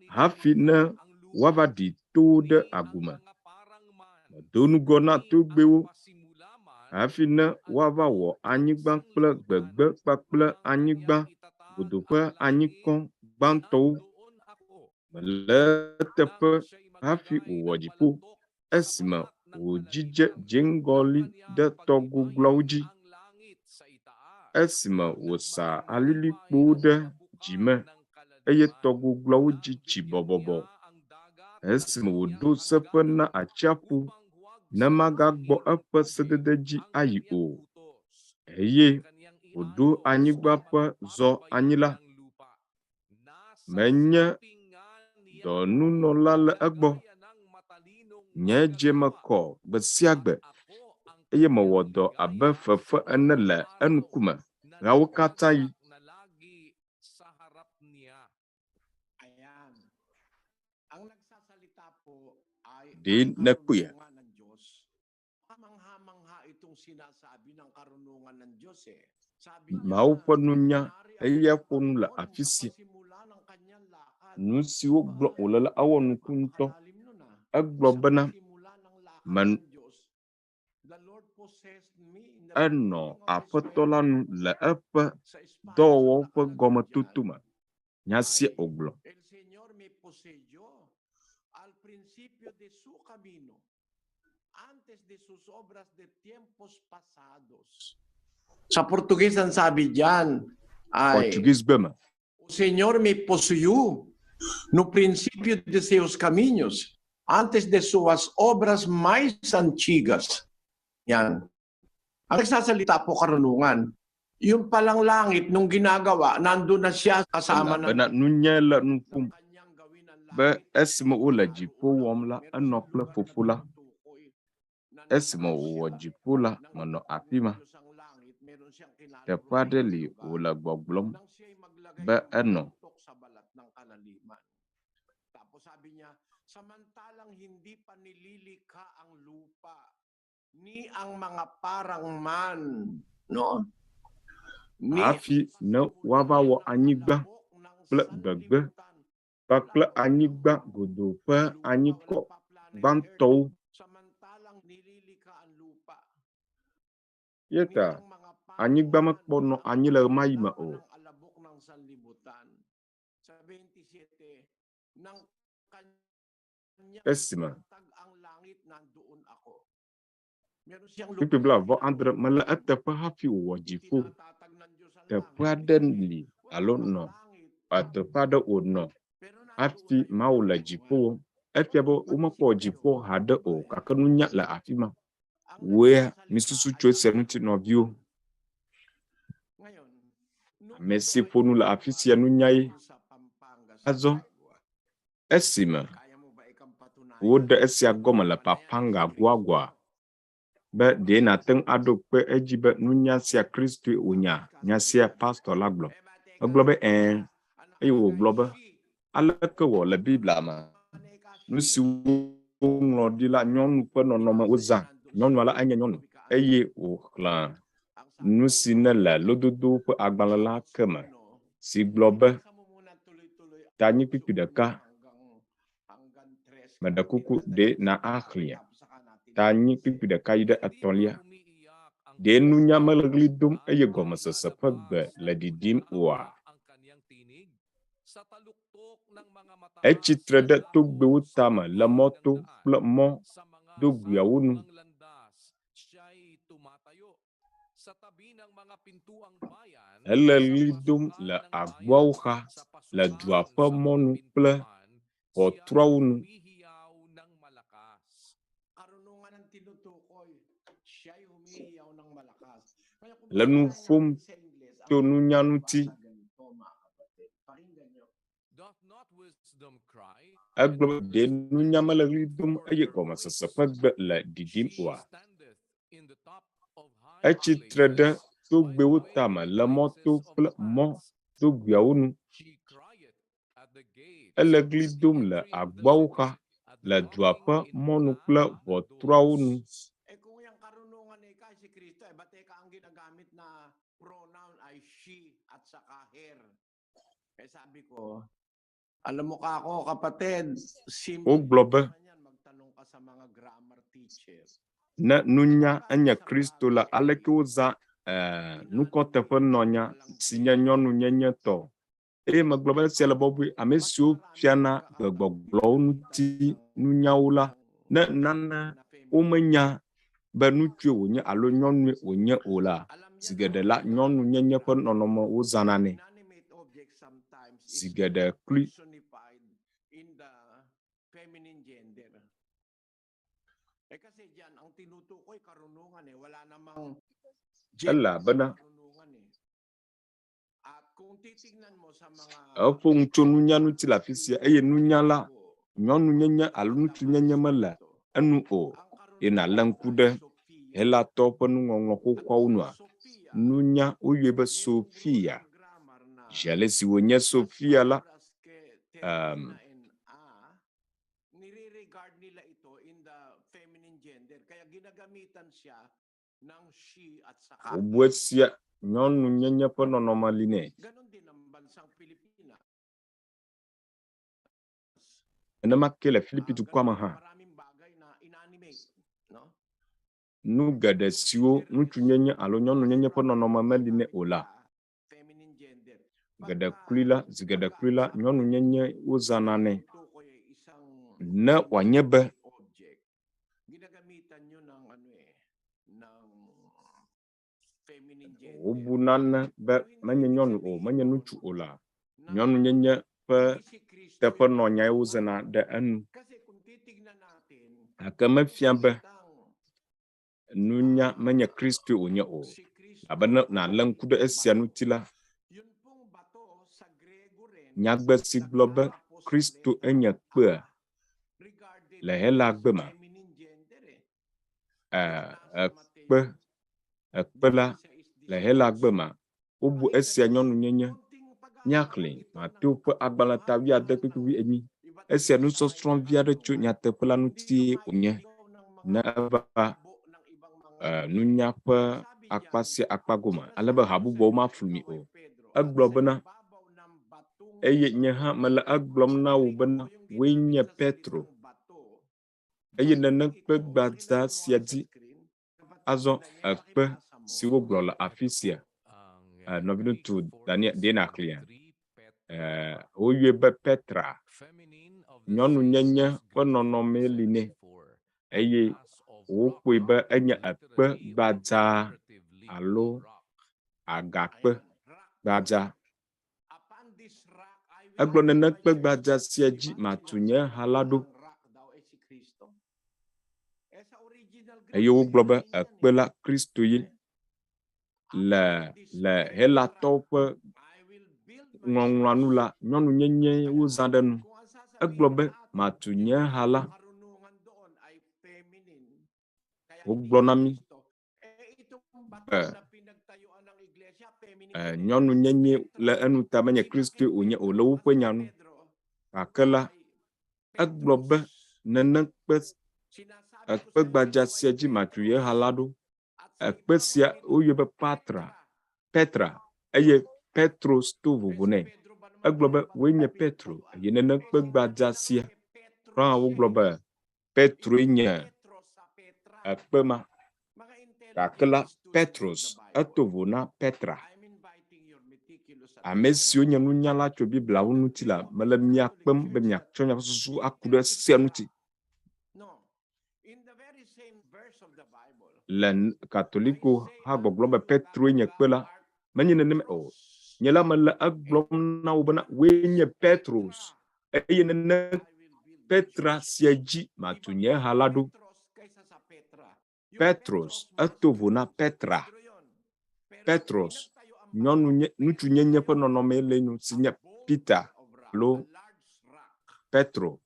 hafi ne woava ɖi towo ɖe agu me. Medo ŋgɔ na togbɛwo hafi ne woava wɔ anyigba kple gbegbe kpakple anyigba godo ƒe anyikɔ gbãtɔwo. Mele eteƒe hafi wòwɔ dziƒo, esime wòdzidze dziŋgɔli ɖe tɔ gogloawo dzi, esime wòsa alilikpowo ɖe dzi me, eye tɔ gogloawo dzi tsi bɔbɔbɔ, esime wòɖo seƒe na atsiaƒu ne magagbɔ eƒe sedede dzi ayi o, eye wòɖo anyigba ƒe zɔ anyi la, Menye dɔnunɔla le egbɔ. Nye dzi me kɔ gbe sia gbe eye mewɔ dɔ abe fefe ene le eŋkume ɣeawokatãɣi. Ɖe nèkpɔea? Mawu ƒe nunya eya ƒo nu le afi sia. Nu siwo gblɔ wòle la ewɔ nuku ŋutɔ. Egblɔ bena, Men enɔ Aƒetɔ la nu le eƒe dɔwɔwɔwo ƒe gɔmetoto me. Nya sia wògblɔ. Sa Portuguese ang sabi diyan ay Portuguese gbe me. O Senhor me possuiu no princípio de seus caminhos, antes de suas obras mais antigas. Yan. Ang nagsasalita po karunungan. Yung palang langit nung ginagawa, nandun na siya kasama ng Elabena nunyae le nu ƒom. Be esime wole dziƒo wɔm la, enɔ kple Fofo la. Esime wòwɔ dziƒo la, menɔ afi ma. Teƒe aɖe li wòle gbɔgblɔm be enɔ. Hafi ne woava wɔ anyigba kple gbegbe kpakple anyigba godoo ƒe anyikɔ gbãtɔwo. Eya ta anyigba mekpɔ nɔ anyi le ɣemaɣi me o. Esime kpukpui blaeve-vɔ-adre mele eteƒe hafi wòwɔ dziƒo. Teƒe aɖe li alo nɔ teƒe aɖe wònɔ hafi Mawu le dziƒo wɔm. Efia be womekpɔ dziƒo haɖe o, gake nunya le afi ma. Wòe misusu tso esia ŋuti nɔviwo. Ame si ƒo nu le afi sia nunyae. Azɔ esime woɖe esia gɔme le Pampanga goagoa be ɖe nàte ŋu aɖo kpe edzi be nunya sia Kristoe wònya nya sia pastɔ la gblɔ. Egblɔ be ɛ̃, eye wògblɔ be aleke wɔ le Biblia me nu siwo woŋlɔ ɖi la nyɔnu ƒe nɔnɔme wozã nyɔnua la enye nyɔnu eye wòxlẽ nu si nele lododo ƒe agbalẽ la ke me si gblɔ be tanyi kpukpui ɖeka meɖe kuku ɖe na axlẽa tanyi kpukpui ɖeka yi ɖe etɔ̃lia. Ɖe nunya mele ɣli dom eye gɔmesese ƒe gbe le ɖiɖim oa? Etsi tre ɖe togbɛwo tame le mɔto kple mɔ dogoeawo nu. Ele ɣli dom le agboawo xa le dua ƒe mɔnu kple ʋɔtruawo nu. Le nu ƒom tso nunya ŋuti. Egblɔ be ɖe nunya mele ɣli dom eye gɔmesese ƒe gbe le ɖiɖim oa? Etsi tre ɖe togbɛwo tame le mɔto kple mɔ dogoeawo nu. Ele ɣli dom le agboawo xa le dua ƒe mɔnu kple ʋɔtruawo nu. Wogblɔ be, Ne nunya enye Kristo la, aleke wozã nukɔteƒenɔnya si nye nyɔnunyenye tɔ? Eye megblɔ be esia le bɔbɔe. Ame siwo fiana gbegbɔgblɔwo ŋuti nunyawo la, ne nane womenya be ŋutsue wònye alo nyɔnue wònye o la, zi geɖe la, nyɔnunyenye ƒe nɔnɔme wozãna nɛ. Zi geɖe kloe. Elabena eƒo nu tso nunya ŋuti le afi sia eye nunya la, nyɔnunyenye alo ŋutsunyenye mele enu o. Eye nàlé ŋku ɖe Helatɔwo ƒe nuŋɔŋlɔ xoxoawo nua, nunya woyɔe be Sophia. Zi ale si wònye Sophia la, um, Wobu esia nyɔnunyenye ƒe nɔnɔme li nɛ. Nenema ke le Filipi dukɔa me hã, nu geɖe siwo ŋutsunyenye alo nyɔnunyenye ƒe nɔnɔme meli nɛ o la, geɖe kloe la, zi geɖe kloe la, nyɔnunyenye wozãna nɛ ne wòanye be wobu nane be menye nyɔnu o, menye ŋutsu o la, nyɔnunyenye ƒe teƒenɔnyae wozãna ɖe enu. Gake mefia be nunya menye Kristoe wònye o. Abe ne nàlé ŋku ɖe esia ŋuti la, nyagbe si gblɔ be Kristo enye kpea le Helagbe me. Ekpe, ekpe la le Helagbe me, wobu esia nyɔnunyenye. Míaxlẽ Mateo ƒe agbalẽ ta wuiade kpukpui wuienyi. Esia nusɔsrɔ̃ vi aɖe tso nyateƒe la ŋutie wònye ne eva nunya ƒe akpa sia akpa gome ale be ha bubuawo maflu mi o. Egblɔ bena, eye nye hã mele egblɔm na wò bena, wòe nye Petro, eye nene kpe gbadza sia dzi azɔ ekpe si wogblɔ le afi sia. Nɔviŋutsu Daniel Dena xlẽa. Woyɔe be Petra. Nyɔnunyenye ƒe nɔnɔmee li nɛ eye wokpɔe be enye ekpe gbadza alo agakpe gbadza. Egblɔ nene kpe gbadza sia dzi matu nye ha la ɖo. Eye wogblɔ be ekpe la Kristo ye. Le le Helatɔwo ƒe ŋɔŋlɔa nu la, nyɔnunyenye wozã ɖe nu. Egblɔ be matu nye ha la. Wogblɔ na mí be nyɔnunyenye le enu ta menye Kristoe wònye o le woƒe nya nu. Gake la, egblɔ be nene kpe ekpe gbadza sia dzi matu ye ha la ɖo. Ekpe sia woyɔe be Patra, Petra, eye Petros to vovo nɛ. Egblɔ be wòe nye Petro eye nene kpe gbadza sia. Kura hã wogblɔ be Petroe nye ekpe ma. Gake la, Petros eto vo na Petra. Ame siwo nye nunyala tso Biblia ŋu ŋuti la, mele mia kpem be miatsɔ miaƒe susu aku ɖe esia ŋuti. Le Katoliko ha gbɔgblɔ be Petroe nye kpe la, menye nenema o. Nye la mele egblɔm na wò bena wòe nye Petros, eye nene Petra sia dzi matu nye ha la ɖo. Petros eto vo na Petra. Petros, nyɔnu nye, ŋutsu nyenye ƒe nɔnɔmee le enu si nye Peter alo Petro.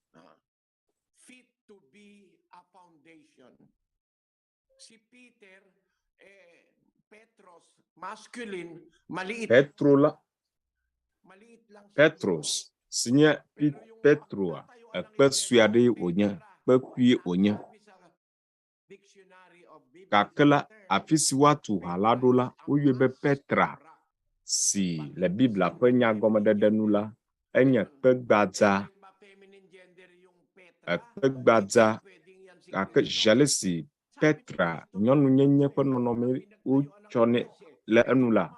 Petro la, Petros si nye Petroa, ekpe sue aɖee wònye, kpekui wònye. Gake la, afi si woatu ha la ɖo la, woyɔe be Petra, si le Biblia ƒe nyagɔmeɖeɖe nu la, enye kpe gbadza. Ekpe gbadza, gake zi ale si Petra nyɔnunyenye ƒe nɔnɔme wotsɔnɛ le enu la,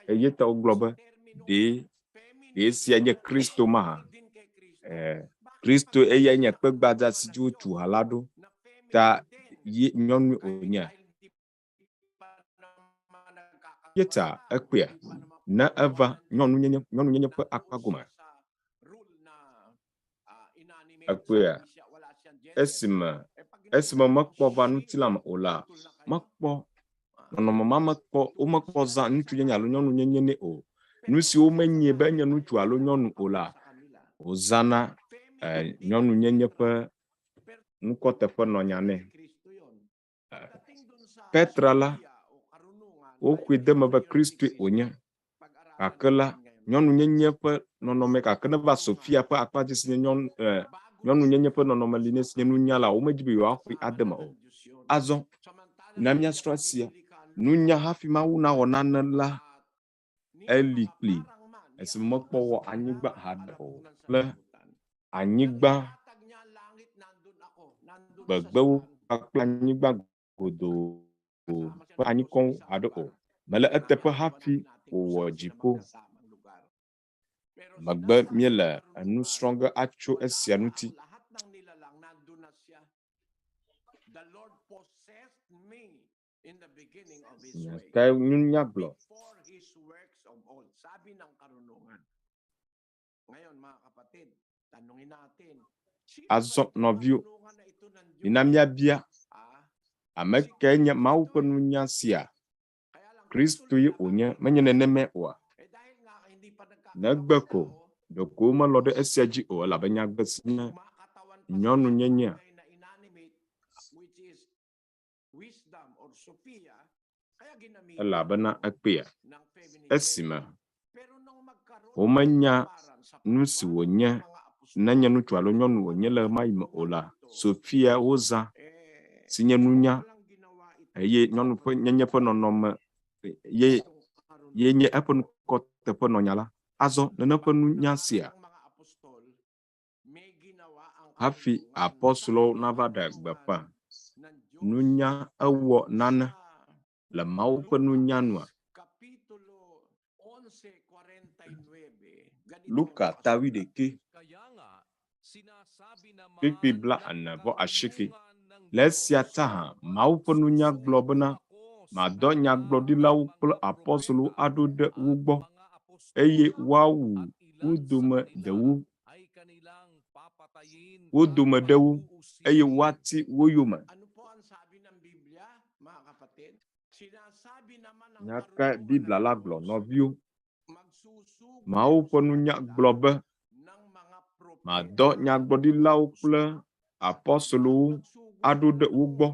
eye ta wogblɔ be, ɖe ɖe esia nye Kristo mahã? Kristo eyae nye kpe gbadza si dzi wotu ha la ɖo, ta ye nyɔnue wònye. Ye ta ekpea ne eva nyɔnunyenye nyɔnunyenye ƒe akpa gome. Ekpea esime esime mekpɔ va ŋutilã me o la, mekpɔ nɔnɔme ma mekpɔ womekpɔ zã ŋutsunyenye alo nyɔnunyenye nɛ o. Nu si womenyi be enye ŋutsu alo nyɔnu o la, wozãna nyɔnunyenye ƒe ŋkɔteƒenɔnya nɛ. Petra la, woxɔe de eme be Kristoe wònye. Gake la, nyɔnunyenye ƒe nɔnɔme gake ne va Sofia ƒe akpa dzi si nye nyɔnu, nyɔnunyenye ƒe nɔnɔme li nɛ si nye nunya la, womedi be yewoaxɔe ade eme o. Azɔ, na míasrɔ̃ esia. Nunya hafi Mawu nawɔ nane la, eli kpli esime mekpɔ wɔ anyigba haɖe o kple anyigba gbegbewo kpakple anyigba godoo ƒe anyikɔwo haɖe o. Mele eteƒe hafi wòwɔ dziƒo. Megbe míele enu srɔ̃ ge atso esia ŋuti. Nya kae nunya gblɔ? Azɔ nɔviwo, mina míabia, ame kae nye Mawu ƒe nunya sia? Kristo ye wònye, menye nenemae oa? Negbe ko. Ɖeko womelɔ̃ ɖe esia dzi o elabe nyagbe si nye nyɔnunyenyea elabena ekpea esime womenya nu si wònye nenye ŋutsu alo nyɔnu wònye le ɣemaɣi me o la, Sophia wozã si nye nunya eye nyɔnu ƒe nyenye ƒe nɔnɔme ye ye nye eƒe ŋkɔteƒenɔnya la. Azɔ nenem ƒe nunya sia hafi apɔstolowo nava ɖe gbeƒã nunya ewɔ nane le Mawu ƒe nunya nua? Luka ta wuiɖekɛ kpukpui 48. Le esia ta hã, Mawu ƒe nunya gblɔ bena, Madɔ nyagblɔɖilawo kple apɔstolowo aɖo ɖe wo gbɔ, eye woawu wo dome ɖewo, wo dome ɖewo, eye woati wo yome. Nya kae Biblia la gblɔ, nɔviwo? Mawu ƒe nunya gblɔ be, Madɔ nyagblɔɖilawo kple apɔstolowo aɖo ɖe wo gbɔ.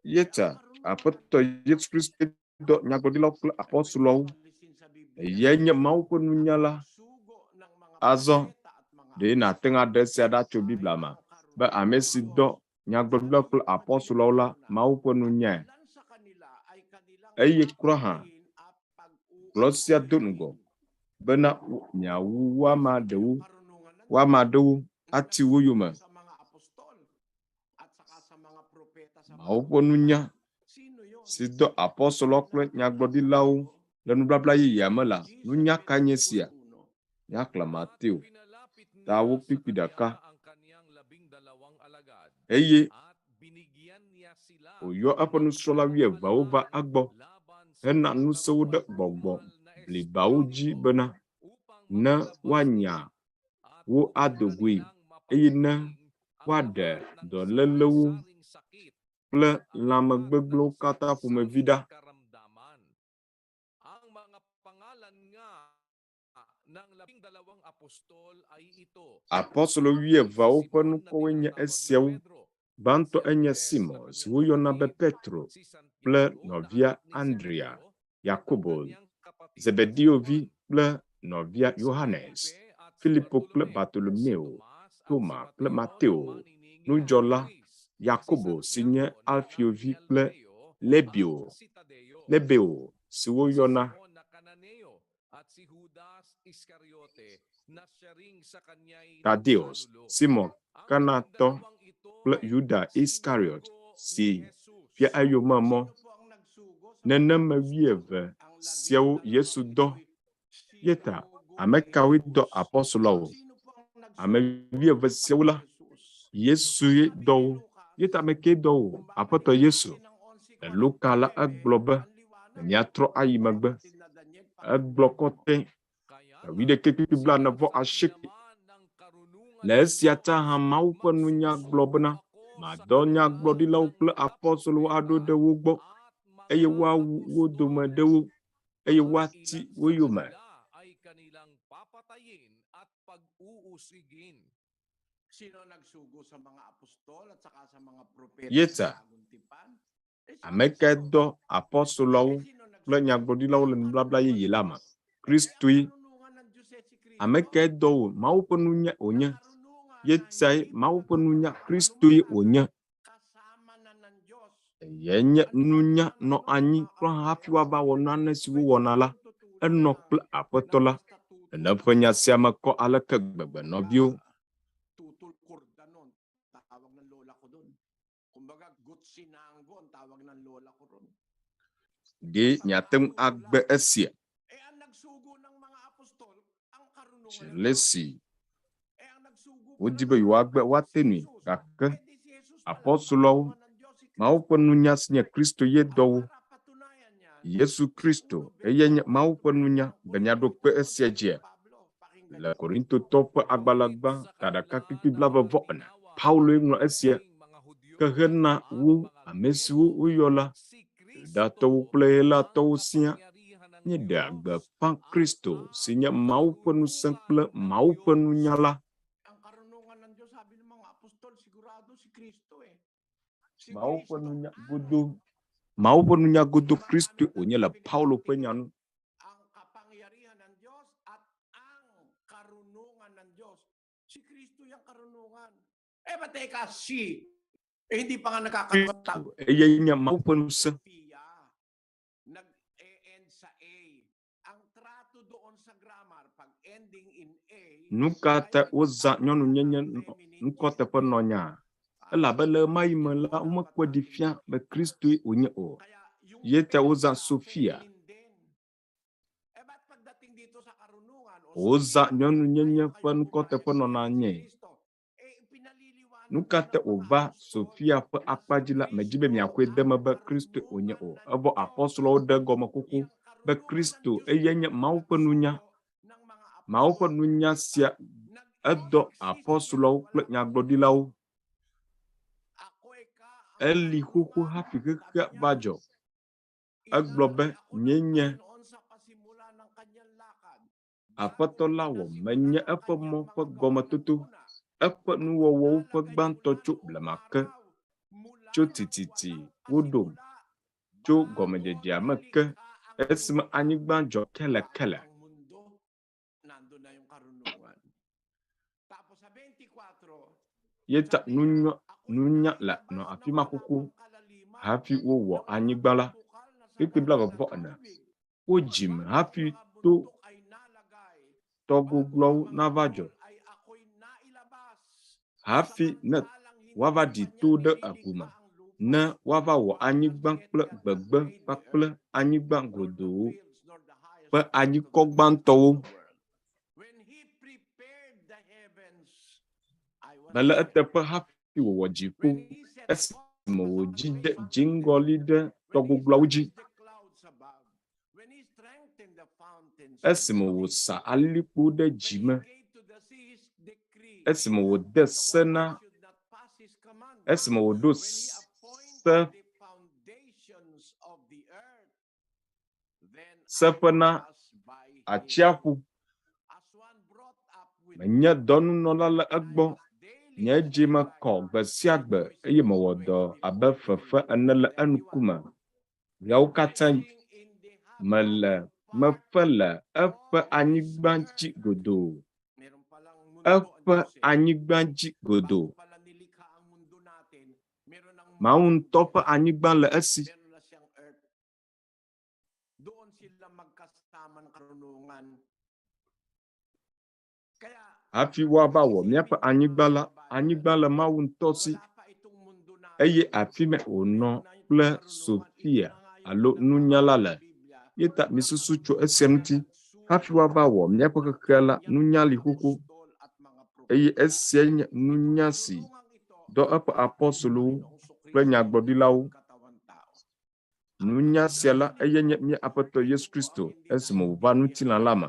Ye ta Aƒetɔ Yesu Kristo dɔ nyagblɔɖilawo kple apɔstoloawo. Eyae nye Mawu ƒe nunyala. Azɔ, ɖe nàte ŋu aɖe esia ɖa tso Biblia me be ame si dɔ nyagblɔɖilawo kple apɔstoloawo la, Mawu ƒe nunyae. Eye kura hã, gblɔ sia do ŋgɔ bena miawu wo ame aɖewo, wo ame aɖewo ati wo yome. Mawu ƒe nunya si dɔ apɔstoloawo kple nyagblɔɖilawo le nubabla yeyea me la, nunya kae nye esia? Míaxlẽ Mateo tawo kpukpui ɖeka. Eye wòyɔ eƒe nusrɔ̃la wuieveawo va egbɔ hena ŋusẽ wo ɖe gbɔgbɔ blibawo dzi bena, ne woanya wo ado goe, eye ne woaɖe dɔlélewo kple lãmegbegblẽwo katã ƒomevi ɖa. Apostolo wuieveawo ƒe ŋkɔwoe nye esiawo. Gbãtɔ enye Simon, si woyɔna be Petro, kple nɔvia Andrea, Yakobo, Zebedeo vi kple nɔvia Yohanes, Filipo kple Bartolomeo, Toma kple Mateo, nudzɔla, Yakobo si nye Alfeo vi kple Lebeo, Lebeo si woyɔna Tadeus, Simon Kanatɔ kple Yuda Iskariot si fia eyome mɔ. Nenem me wuieve siawo Yesu dɔ ye ta. Ame kawoe dɔ apɔstoloawo? Ame wuieve siawo la, Yesue dɔ wo. Ye ta ame kae dɔ wo? Aƒetɔ Yesu. Le Luka la, egblɔ be, Ne míatrɔ ayi megbe. Egblɔ kɔtɛ wuiɖekɛ kpukpui 48. Le esia ta hã Mawu ƒe nunya gblɔ bena, Madɔ nyagblɔɖilawo kple apɔstolowo aɖo ɖe wo gbɔ, eye woawu wo dome ɖewo, eye woati wo yome. Yeta, ame kae dɔ apɔstoloawo kple nyagblɔɖilawo le nubabla yeye la me? Kristoe. Ame kae dɔ wo? Mawu ƒe nunya wònye. Yetae Mawu ƒe nunya Kristoe wònye. Eyae nye nunya nɔ anyi kura hafi woava wɔ nane si wowɔna la. Enɔ kple Aƒetɔ la. Nenem ƒe nya sia me kɔ aleke gbegbe, nɔviwo. Ɖe miate ŋu agbe esia? Dzi le esi wodi be yewoagbe woate nui, gake apɔstoloawo, Mawu ƒe nunya si nye Kristo ye dɔ wo. Yesu Kristo, eyae nye Mawu ƒe nunya. Be míaɖo kpe esia dzia? Le Korintotɔwo ƒe agbalẽ gbã ta ɖeka kpukpui 24, Pauloe ŋlɔ esia ke hena wo ame siwo woyɔ la, Yudatɔwo kple Helatɔwo siaa. míeɖea gbeƒã Kristo si nye Mawu ƒe ŋusẽ kple Mawu ƒe nunya la. Mawu ƒe nunya godo Mawu ƒe nunya godo Kristoe wònye le Paulo ƒe nya nu. Kristo eyae nye Mawu ƒe ŋusẽ. Nu ka ta wozã nyɔnunyenye ŋkɔteƒenɔnya? Elabe le ɣemaɣi me la, womekpɔe ɖi fia be Kristoe wònye o. Ye ta wozã Sofia. Wozã nyɔnunyenye ƒe ŋkɔteƒenɔna nɛ. Nu ka ta wòva Sofia ƒe akpa dzi la, medzi be miaxɔe de eme be Kristoe wònye o. Evɔ apostoloawo ɖe egɔme xoxo be Kristo eyae nye Mawu ƒe nunya. Mawu ƒe nunya sia edɔ apostoloawo kple nyagblɔɖilawo. Eli xoxo hafi xexea va dzɔ. Egblɔ be, Nyee nye Aƒetɔ la wɔ menye eƒe mɔ ƒe gɔmetoto, eƒe nuwɔwɔwo ƒe gbãtɔ tso blema ke. Tso tititi woɖom, tso gɔmedzedzea me ke, esime anyigba dzɔ kelekele. Ye ta nunya, nunya le nɔ afi ma xoxo hafi wowɔ anyigba la. Kpukpui blaeve-vɔ-ene. Wodzim hafi to tɔgogloawo nava dzɔ, hafi ne woava ɖi to ɖe agu me, ne woava wɔ anyigba kple gbegbe kpakple anyigba godoo ƒe anyikɔ gbãtɔwo. Mele eteƒe hafi wòwɔ dziƒo, esime wòdzidze dziŋgɔli ɖe tɔ gogloawo dzi, esime wòsa alilikpo ɖe dzi me, esime wòde se na, esime wòɖo se seƒe na atsiaƒu. Menye dɔnunɔla le egbɔ. Nye dzi me kɔ gbe sia gbe eye mewɔ dɔ abe fefe ene le eŋkume. Ɣeawo katã mele mefe le eƒe anyigba dzi godoo. Eƒe anyigba dzi godoo. Mawu ŋutɔ ƒe anyigba le esi. Hafi woava wɔ míaƒe anyigba la, anyigba le Mawu ŋutɔ si, eye afi ma wònɔ kple Sofia alo nunyala le. Ye ta misusu tso esia ŋuti. Hafi woava wɔ míaƒe xexea la, nunya li xoxo, eye esiae nye nunya si dɔ eƒe apostolowo kple nyagblɔɖilawo. Nunya sia la, eyae nye mía Aƒetɔ Yesu Kristo esime wòva ŋutilã la me.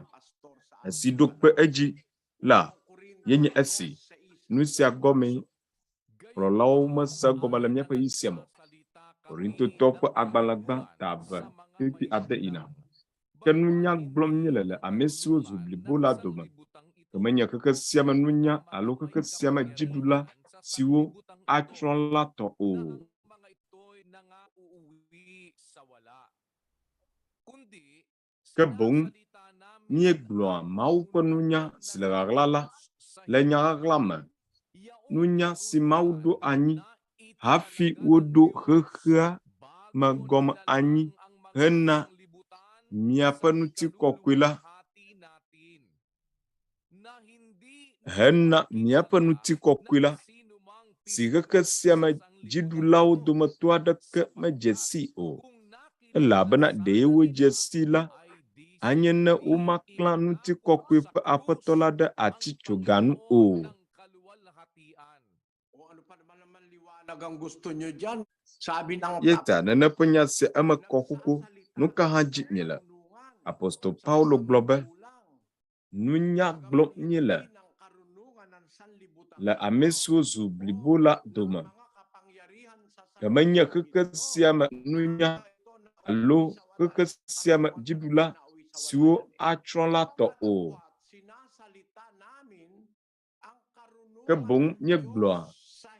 Esi ɖo kpe edzi la, ye nye esi. Nu sia gɔmee kplɔlawo mese egɔme le míaƒe ɣeyiɣi sia me o. Korintotɔwo ƒe agbalẽ gbã ta eve kpukpui ade yina. Ke nunya gblɔm míele le ame siwo zu blibo la dome, ke menye xexe sia me nunya alo xexe sia me dziɖula siwo atsrɔ̃ la tɔ o. Ke boŋ míegblɔa Mawu ƒe nunya si le ɣaɣla la le nya ɣaɣla me, nunya si Mawu ɖo anyi hafi woɖo xexea me gɔme anyi hena miaƒe ŋutikɔkɔe la, hena miaƒe ŋutikɔkɔe la, si xexe sia me dziɖulawo dometɔ aɖeke medze sii o. Elabena ɖee wodze sii la, anye ne womaklã ŋutikɔkɔe ƒe Aƒetɔ la ɖe atitsoga nu o. Ye ta nene ƒe nya sia eme kɔ xoxo. Nuka hã dzi miele? Apostol Paulo gblɔ be, Nunya gblɔm míele le ame siwo zu blibo la dome, ke menye xexe sia me nunya alo xexe sia me dziɖula siwo atsrɔ̃ la tɔ o. Ke boŋ míegblɔa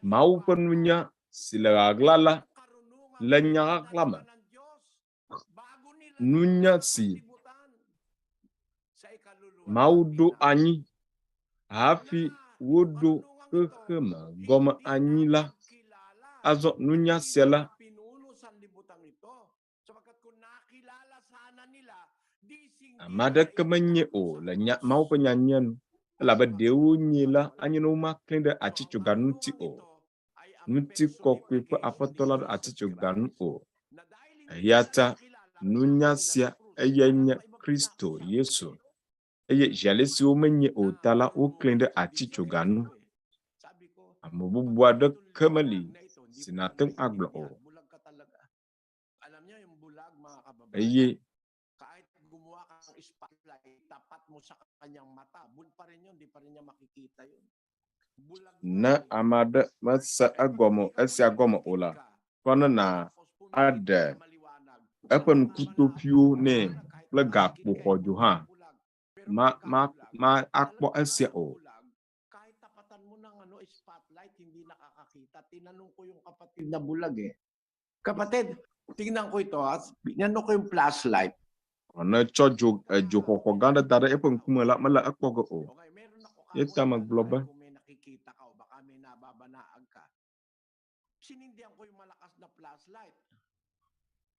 Mawu ƒe nunya si le ɣaɣla la le nya ɣaɣla me. Nunya si Mawu ɖo anyi hafi woɖo xexeme gɔme anyi la. Azɔ nunya sia la ame aɖeke menye o le nya Mawu ƒe nyanyuia nu elabe ɖe wonyee la anye ne womaklẽ ɖe atitsoga ŋuti o. Ŋutikɔkɔe ƒe Aƒetɔ la ɖo atitsoga nu o. Eya ta nunya sia eyae nye Kristo Yesu. Eye zi alesi womenye o ta la, woklẽ ɖe atitsoga nu. Ame bubu aɖeke meli si nàte ŋu agblɔ o. Eye ne ame aɖe mese egɔme esia gɔme o la, kɔ ne nàaɖe eƒe ŋkutoƒiwo nɛ kple gakpo xɔdzo hã, ma ma ma akpɔ esia o. Kahit tapatan mo ng ano, spotlight, hindi nakakakita. Tinanong ko yung kapatid na bulag eh. Kapatid, tingnan ko ito ha. Tinanong ko yung flashlight. Ne tsɔ dzo edzoxɔxɔ gã aɖe da ɖe eƒe ŋkume la, mele ekpɔ ge o. Okay, meron ako Ye kamo ta megblɔ be, kung may nakikita ka o baka may nababanaag ka. Sinindihan ko yung malakas na flashlight.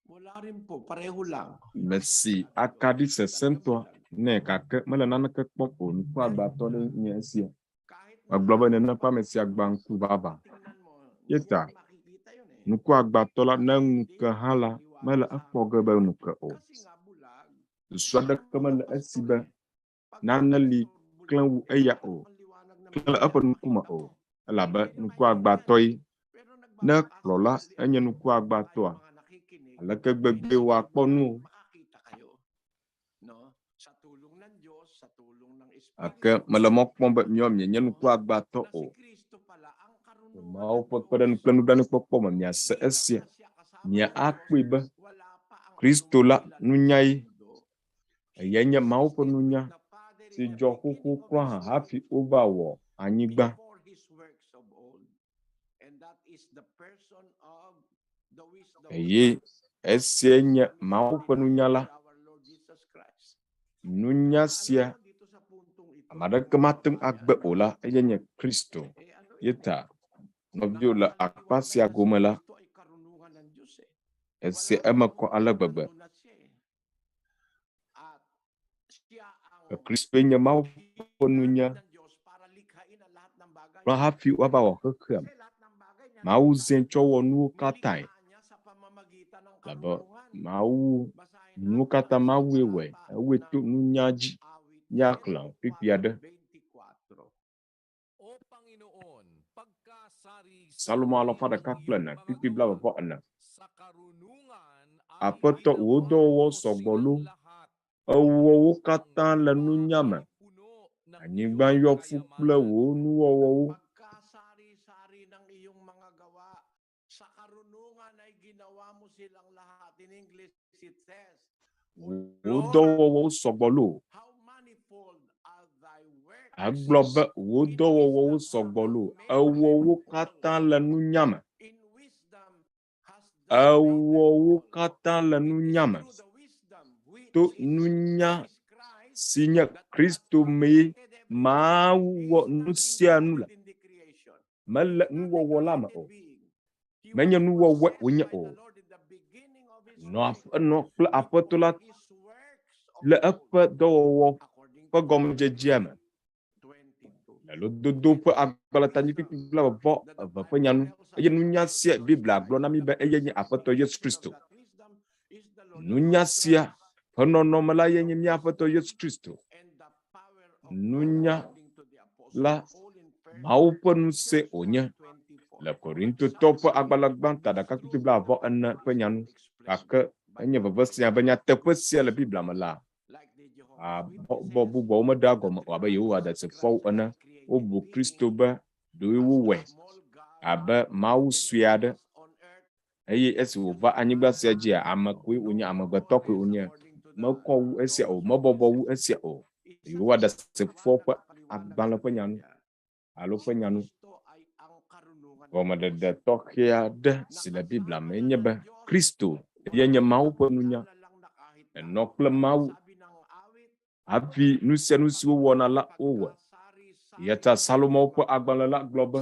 Wala rin po, pareho lang. Mesi akaɖi sesẽtɔ nɛ gake mele naneke kpɔm o. Ŋkuagbãtɔ ɖe nye esia. Kahit Megblɔ be nenem ƒe ame sia gbã ŋku vavã. tingnan mo, Ye hindi ta mo makikita yun eh. ŋkuagbãtɔ la ne ŋu ke hã la, mele ekpɔ ge be ŋu ke o. Kasi nga bulag. Susu aɖeke mele esi be nane li klẽ wu eya o, klẽ le eƒe ŋkume o, elabe ŋkuagbãtɔ ye. Ne kplɔla enye ŋkuagbãtɔa, aleke gbegbee wòakpɔ nu o? Gake mele mɔ kpɔm be míawo míenye ŋkuagbãtɔ o. Mawu ƒe kpeɖeŋu kple nublanuikpɔkpɔ me miase esia. Mia akpɔe be Kristo la nunya ye. Eyae nye Mawu ƒe nunya si dzɔ xoxo kura hã hafi wova wɔ anyigba. Eye esiae nye Mawu ƒe nunya la. Nunya sia ame aɖeke mate ŋu agbe o la, eyae nye Kristo. Ye ta nɔviwo le akpa sia gome la, esia eme kɔ ale gbegbe. Kristoe nye Mawu ƒe nunya kura hafi woava wɔ xexea me. Mawu zãe tsɔ wɔ nuwo katãe. Elabe Mawu, nuwo katã Mawue wɔe. Ewɔe to nunya dzi. Míaxlẽ kpukpui aɖe. Psalmo alafa ɖeka kple ene, kpukpui blaeve-vɔ-ene. Aƒetɔ, wò dɔwɔwɔwo sɔgbɔ loo. Èwɔ wo katã le nunya me. Anyigba yɔ fũ kple wò nuwɔwɔwo. Wò dɔwɔwɔwo sɔgbɔ loo. Egblɔ be wò dɔwɔwɔwo sɔgbɔ loo. Èwɔ wo katã le nunya me. Èwɔ wo katã le nunya me. To nunya si nye Kristo mee Mawu wɔ nu sia nu le. Mele nuwɔwɔ la me o. Menye nuwɔwɔe wònye o. Nɔ enɔ kple Aƒetɔ la le eƒe dɔwɔwɔ ƒe gɔmedzedzea me. Le lododo ƒe agbalẽtanyi kpukpui blaeve-vɔ-eve ƒe nya nu, eye nunya sia Biblia gblɔ na mí be eyae nye Aƒetɔ Yesu Kristo. Nunya sia ƒe nɔnɔme la ye nye mía Aƒetɔ Yesu Kristo. Nunya la Mawu ƒe ŋusẽe wònye. Le Korintotɔwo ƒe agbalẽ gbãtɔ ɖeka kpukpui blaeve-vɔ-ene ƒe nya nu, gake enye vevesea be nyateƒe sia le Biblia me la, habɔbɔ bubuawo meɖea gɔme o abe Yehowa Ɖasefoawo ene. Wobu Kristo be ɖee wowɔe abe Mawu sue aɖe eye esi wòva anyigba sia dzia, ame koe wònye, amegbetɔ koe wònye. Mekɔ wu esia o, mebɔbɔ wu esia o. Yehowa Ɖasefoawo ƒe agbalẽ ƒe nya nu alo ƒe nya nu. Gɔmeɖeɖe tɔxɛ aɖe si le Biblia mee nye be Kristo ye nye Mawu ƒe nunya. Enɔ kple Mawu hafi nu sia nu si wowɔna la wowɔe. Eya ta Salomo ƒe agbalẽ la gblɔ be,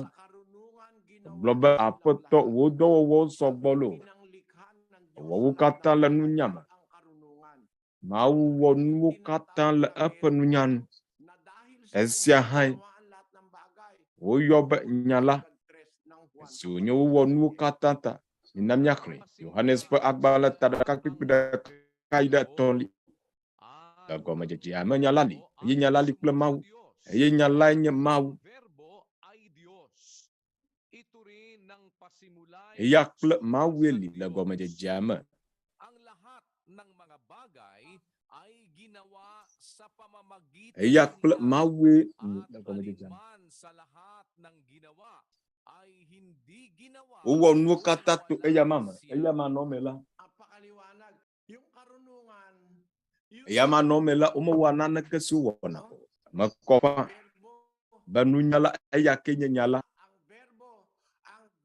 gblɔ be Aƒetɔ, wò dɔwɔwɔwo sɔ gbɔ loo. Èwɔ wo katã le nunya me. Mawu wɔ nuwo katã le eƒe nunya nu. Esia hãe woyɔ be nya la, esi wònye wowɔ nuwo katã ta. Mina míaxlẽ Yohanes ƒe agbalẽ ta ɖeka kpukpui ɖeka yi ɖe etɔ̃li. Le gɔmedzedzea me nya la li, eye nya la li kple Mawu, eye nya lae nye Mawu. Eya kple Mawue li le gɔmedzedzea me. Eya kple Mawue li le gɔmedzedzea me. Wowɔ nuwo katã to eyama me, eyama nɔ eme la. Eyama nɔ eme la, womewɔa naneke si wowɔna o. Mekɔ ƒã be nunya la, eya ke nye nya la.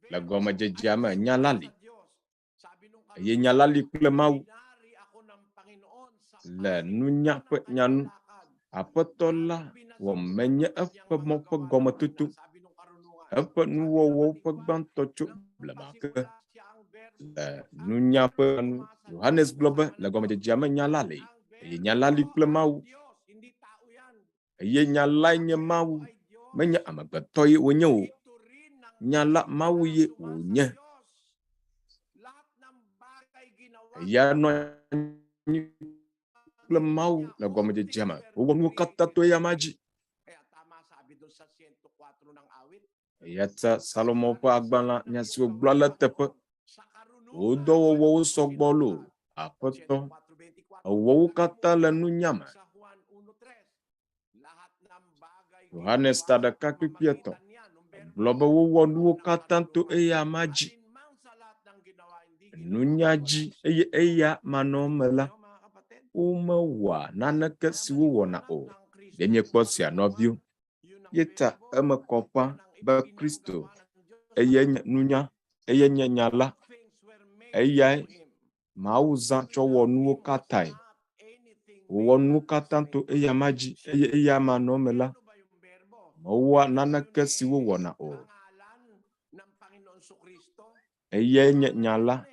Le gɔmedzedzea me, nya la li. Eye nya la li kple Mawu. Le nunya ƒe nya nu, Aƒetɔ la wɔ menye eƒe mɔ ƒe gɔmetoto, eƒe nuwɔwɔwo ƒe gbãtɔ tso blema ke. Le nunya ƒe nya nu, Yohanes gblɔ be le gɔmedzedzea me nya la li, eye nya la li kple Mawu. Eye nya lae nye Mawu, menye amegbetɔ ye wònye o. Nya la Mawu ye wònye. Eya nɔ anyi kple Mawu le gɔmedzedzea me. Wowɔ nuwo katã to eyama dzi. Eya ta Salomo ƒe agbalẽ nya si wògblɔ le eteƒe. Wò dɔwɔwɔwo sɔ gbɔ loo, Aƒetɔ. Èwɔ wo katã le nunya me. Yohanes ta ɖeka kpikpi etɔ̃ gblɔ be wowɔ nuwo katã to eyama dzi. Nunya dzi eye eya manɔ eme la, womewɔa naneke si wowɔna o. Ɖe miekpɔ sia nɔviwo? Ye ta eme kɔ ƒã be Kristo eye nye nunya, eye nye nya la, eyae Mawu zã tsɔ wɔ nuwo katãe. Wòwɔ nuwo katã to eyama dzi eye eya manɔ eme la, mewɔa naneke si wowɔna o. Eyae nye nya la.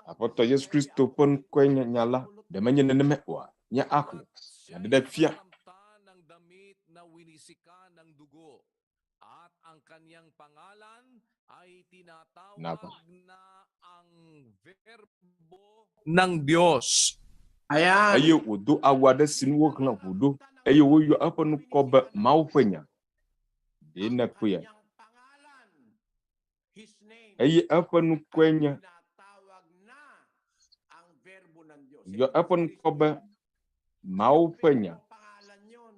Aƒetɔ Yesu Kristo ƒe ŋkɔe nye nya la. Ɖe menye nenemae oa? Nye axlẽ nyaɖeɖefia. Nava. Ng Diyos. Ayan. Eye wòdo awu aɖe si nu wohlẽ ʋu ɖo eye woyɔ eƒe ŋkɔ be Mawu ƒe nya. Ɖe nèkpɔea? Eye eƒe ŋkɔe nye yɔ eƒe ŋkɔ be Mawu ƒe nya.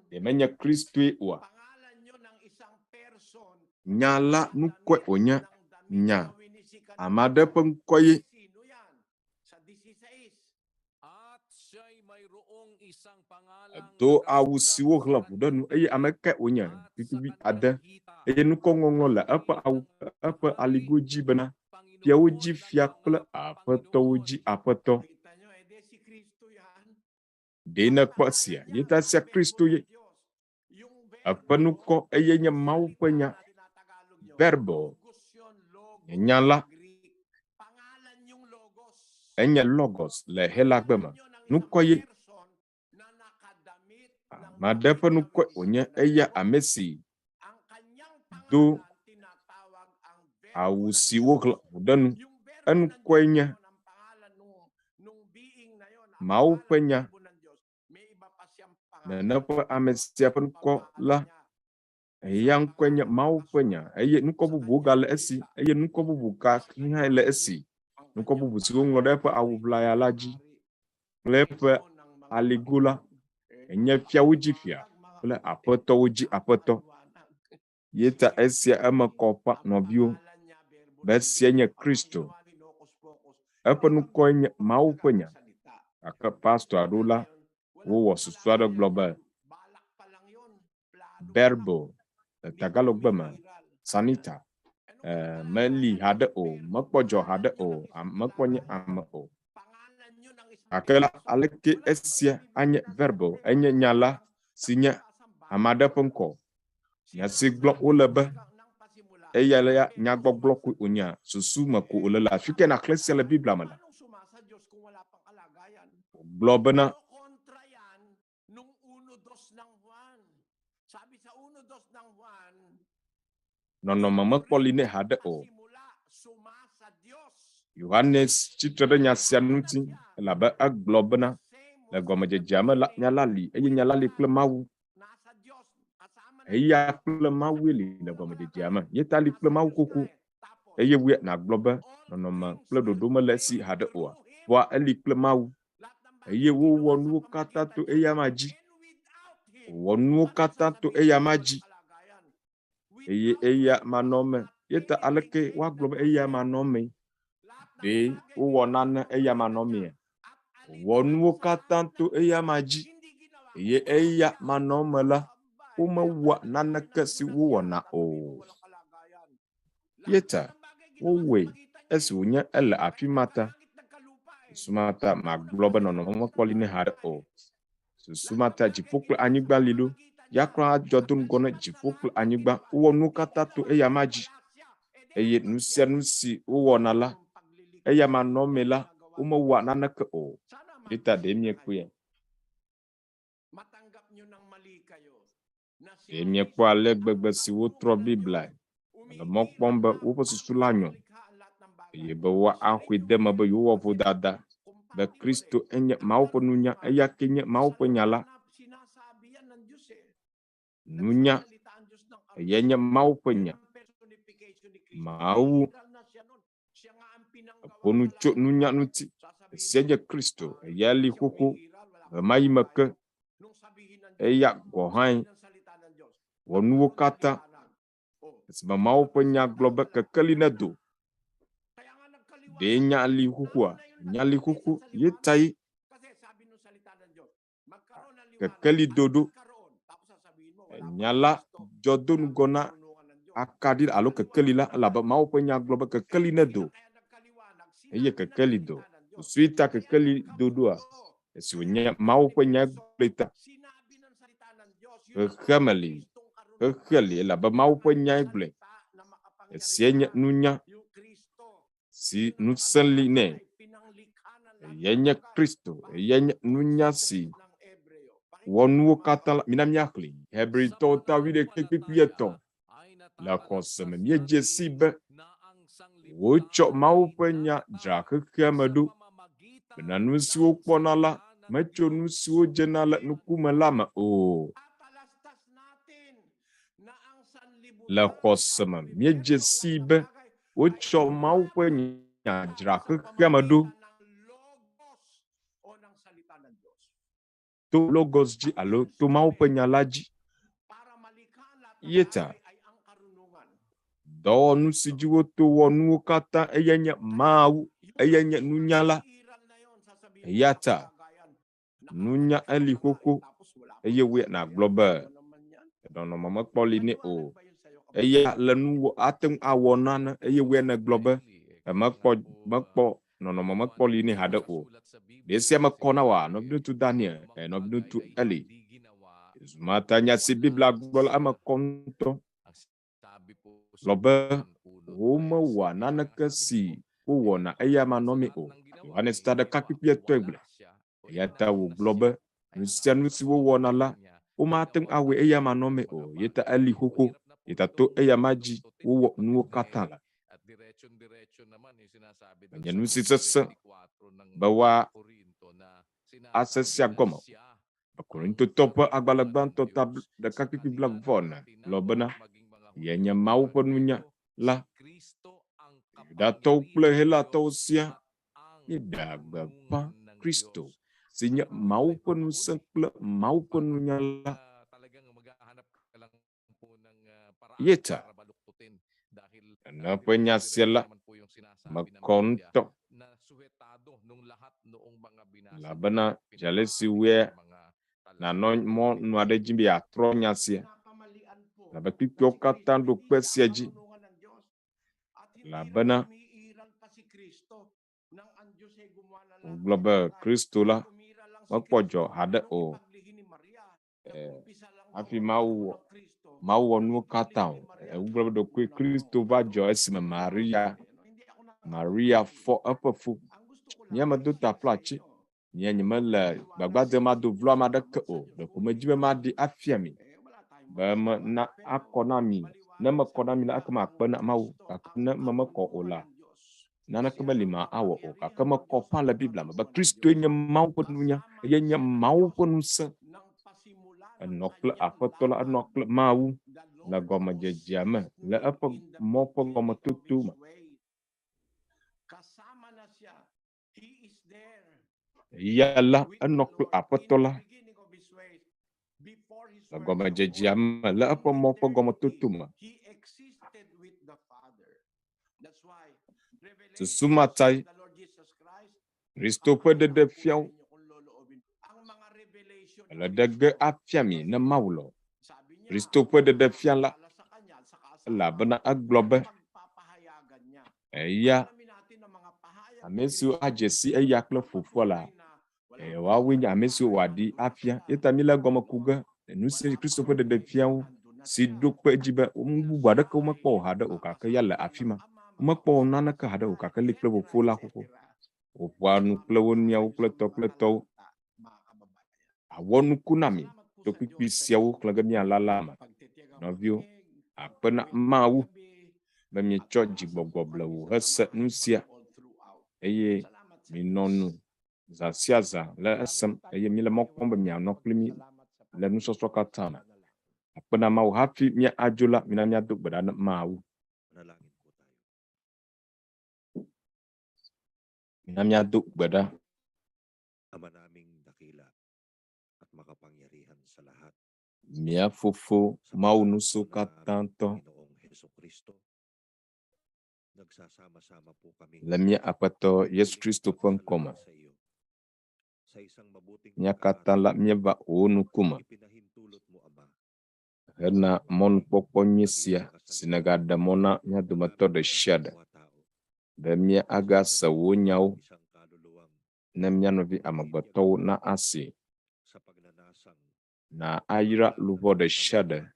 Ɖe menye Kristoe oa? Nya la ŋkɔe wònye. Nya. Ame aɖe ƒe ŋkɔ ye. Edo awu si wohlẽ ʋu ɖe nu eye ame kae wònye? Ɖetugbi ade. Eye ŋkɔŋɔŋlɔ le eƒe awu eƒe aligo dzi bena, Fiawo dzi fia kple aƒetɔwo dzi aƒetɔ. Ɖe nèkpɔ esia? Yeta sia Kristo ye. Eƒe ŋkɔ eye nye Mawu ƒe nya. Verbo nye nya la. Enye logos le Helagbe me. Ŋkɔ ye. Ame aɖe ƒe ŋkɔe wònye eya ame si do awu si wohlẽ ʋu ɖe nu. Eŋkɔe nye Mawu ƒe nya. Nene ƒe ame sia ƒe ŋkɔ la, eya ŋkɔe nye Mawu ƒe nya eye ŋkɔ bubuwo gale esi eye ŋkɔ bubu ka hãe le esi. Ŋkɔ bubu si woŋlɔ ɖe eƒe awu ʋlaya la dzi kple eƒe aligo la enye fiawo dzi fia kple aƒetɔwo dzi aƒetɔ. Ye ta esia eme kɔ ƒã nɔviwo be esia nye Kristo. Eƒe ŋkɔe nye Mawu ƒe nya. Gake pastɔ aɖewo la, wowɔ susu aɖe gblɔ be Berbo le Tagalogbe me, Sanita, meli haɖe o, mekpɔ dzɔ haɖe o, mekpɔ nye ame o. Gake la, aleke esia anye verbo, enye nya la si nye ame aɖe ƒe ŋkɔ? Nya si gblɔm wole be eya la nyagbɔgblɔ koe wònyea, susu me ko wòle le. Afi kae nàxlẽ esia le Biblia me le? Wògblɔ bena, Nɔnɔme mekpɔ li nɛ haɖe o. Yohanes tsi tre ɖe nya sia ŋuti elabe egblɔ bena, Le gɔmedzedzea me la, Nya la li, eye Nya la li kple Mawu. Eya kple Mawue li le gɔmedzedzea me. Ye ta li kple Mawu xoxo. Eye wòe nàgblɔ be nɔnɔme kple ɖoɖo mele esi haɖe oa? Vɔa eli kple Mawu. Eye wowɔ nuwo katã to eyama dzi. Wowɔ nuwo katã to eyama dzi. Eye eya manɔme. Ye ta aleke woagblɔ be eya manɔmee? Ɖe wowɔ nane eya manɔmeea? Wowɔ nuwo katã to eyama dzi. Eye eya manɔme la, womewɔa naneke si wowɔna o. Ye ta wowɔe esi wònye ele afi ma ta. Susu ma ta magblɔ be nɔnɔme mekpɔ li nɛ haɖe o. Susu ma ta dziƒo kple anyigba li ɖo. Ya kura adzɔ do ŋgɔ ne dziƒo kple anyigba. Wowɔ nuwo katã to eyama dzi. Eye nu sia nu si wowɔna la, eya manɔmee la, womewɔa naneke o. Ye ta ɖe miekpɔea? Ɖe miekpɔ ale gbegbe si wotrɔ Bibliae? Mele mɔ kpɔm be woƒe susu la nyo, eye be woaxɔe de eme be yewowɔ vodada, be Kristo enye Mawu ƒe nunya, eya kee nye Mawu ƒe Nya la. Nunya, eyae nye Mawu ƒe Nya. Mawu eƒo nu tso nunya ŋuti. Esia nye Kristo, eyae li xoxo ɣemaɣi me ke. Eya gɔ̃ hãe wɔ nuwo katã. Esime Mawu ƒe nya gblɔ be kekeli nedo, ɖe nya li xoxoa? Nya li xoxo ye tae kekeli do ɖo. Nya la dzɔ do ŋgɔ na akaɖi alo kekeli la elabe Mawu ƒe nya gblɔ be kekeli nedo eye kekeli do. Susui ta kekeli do ɖoa? Esi wònye Mawu ƒe nya gblɔe ta. Xexeame li, xexe li elabe Mawu ƒe nyae gblɔe. Esia nye nunya si ŋusẽ li nɛ. Eyae nye Kristo, eyae nye nunya si wɔ nuwo katã la. Mina míaxlẽe. Hebritɔwo ta wuiɖekɛ kpukpui etɔ̃. Le xɔse me míedze sii be wotsɔ Mawu ƒe nya dzra xexea me ɖo bena nu siwo wokpɔna la metso nu siwo dzena le ŋkume la me o. Le xɔse me míedze sii be wotsɔ Mawu ƒe nya dzra xexea me ɖo to Logos dzi alo to Mawu ƒe nya la dzi. Ye ta dɔwɔnu si dzi woto wɔ nuwo katã eyae nye Mawu, eyae nye nunyala. Eya ta Nunya eli xoxo, eye wòe nàgblɔ be nɔnɔme mekpɔ li nɛ o. Eya le nu wɔ ate ŋu awɔ nane, eye wòe nègblɔ be mekpɔ mekpɔ nɔnɔme mekpɔ li nɛ haɖe o. Ɖe esia mekɔ na wòa, nɔviŋutsu Daniel, nɔviŋutsu Eli? Zumata nya si Biblia gblɔ la eme kɔ ŋutɔ. Gblɔ be womewɔa naneke si wowɔna eya manɔmee o. Yohanes ta ɖeka kpikpi etɔe gblɔe. Eya ta wògblɔ be nu sia nu si wowɔna la, womate ŋu awɔe eya manɔmee o. Ye ta eli xoxo, ye ta to eyama dzi wowɔ nuwo katã la. Menye nu si sesẽ be woase esia gɔme o. Korintotɔ ƒe agbalẽ gbãtɔ ta ɖeka kpikpi blaeve ene gblɔ bena, Ye nye Mawu ƒe nunya la. Yudatɔwo kple Helatɔwo siaa míeɖea gbeƒã Kristo, si nye Mawu ƒe ŋusẽ kple Mawu ƒe nunya la. Ye ta, nene ƒe nya sia la, mekɔ ŋutɔ. Elabena dze ale si woe nànɔ mɔnu aɖe dzi be yeatrɔ nya sia. Elabe kpukpuiawo katã ɖo kpe esia dzi. Elabena wògblɔ be Kristo la mekpɔ dzɔ haɖe o. Hafi Mawu wɔ Mawu wɔ nuwo katã o. Wogblɔ be ɖekoe Kristo va dzɔ esime Maria Maria fɔ eƒe fu. Nye medo taflatsi. Nye nyemele gbagba dzem ado vlo ame aɖeke o. Ɖeko medi be maɖi afia mi be mena akɔ na mi. Ne mekɔ na mi la, ekema akpe na Mawu. Gake ne mekɔ o la, naneke meli ma awɔ o. Gake mekɔ ƒã le Biblia me be Kristoe nye Mawu ƒe nunya eye nye Mawu ƒe ŋusẽ. Enɔ kple Aƒetɔ la, enɔ kple Mawu le gɔmedzedzea me, le eƒe mɔ ƒe gɔmetoto me. Eya la, enɔ kple Aƒetɔ la le gɔmedzedzea me, le eƒe mɔ ƒe gɔmetoto me. Susu ma tae Kristo ƒe ɖeɖefiawo ele ɖe ge afia mi ne Mawu lɔ̃. Kristo ƒe ɖeɖefia la, elabena egblɔ be eya ame siwo adze si eya kple fofoa la, woawoe nye ame siwo wòaɖi afia. Eya ta míele egɔme ku ge nu si Kristo ƒe ɖeɖefiawo si ɖo kpe edzi be nu bubu aɖeke womekpɔ o haɖe o gake ya le afi ma. Womekpɔ naneke haɖe o gake li kple fofo la xoxo. Woƒoa nu kple wo nɔewo kple tɔ kple tɔwo. Awɔ nuku na mi to kpukpui siawo xlẽ ge míalala me. Nɔviwo, akpe na Mawu be mietsɔ dzigbɔgbɔ blewu hese nu sia eye minɔ nu zã sia zã le esem eye míele mɔ kpɔm be mianɔ kpli mí le nusɔsrɔ̃ katã me. Akpe na Mawu hafi míadzo la, mina míado gbe ɖa na Mawu. Mina míado gbe ɖa. Ama naming dakila at makapangyarihan sa lahat. Mía Fofo Sa Mawu pangalan Ŋusẽkatãtɔ, ng aming Panginoong Heso Kristo, nagsasama-sama po kaming le mía Aƒetɔ Yesu muling Kristo ƒe ŋkɔ me, magpapasalamat sa iyo sa isang mabuting mía katã la pagkakataon míeva wò ŋkume na ipinahintulot mo, Ama, hena sa aming mɔnukpɔkpɔ nyui sia dakilang si kasalukuyan nègaɖe mɔ na mía ng dometɔ aming ɖe sia ɖe kapwa tao. be míagase Gusto wò namin nyawo isang kaluluwang ne mía nɔvi mabinyag amegbetɔwo mo na asi. sa pagnanasang Na ayra makaalam ng luʋɔ iyong ɖe sia ɖe salita.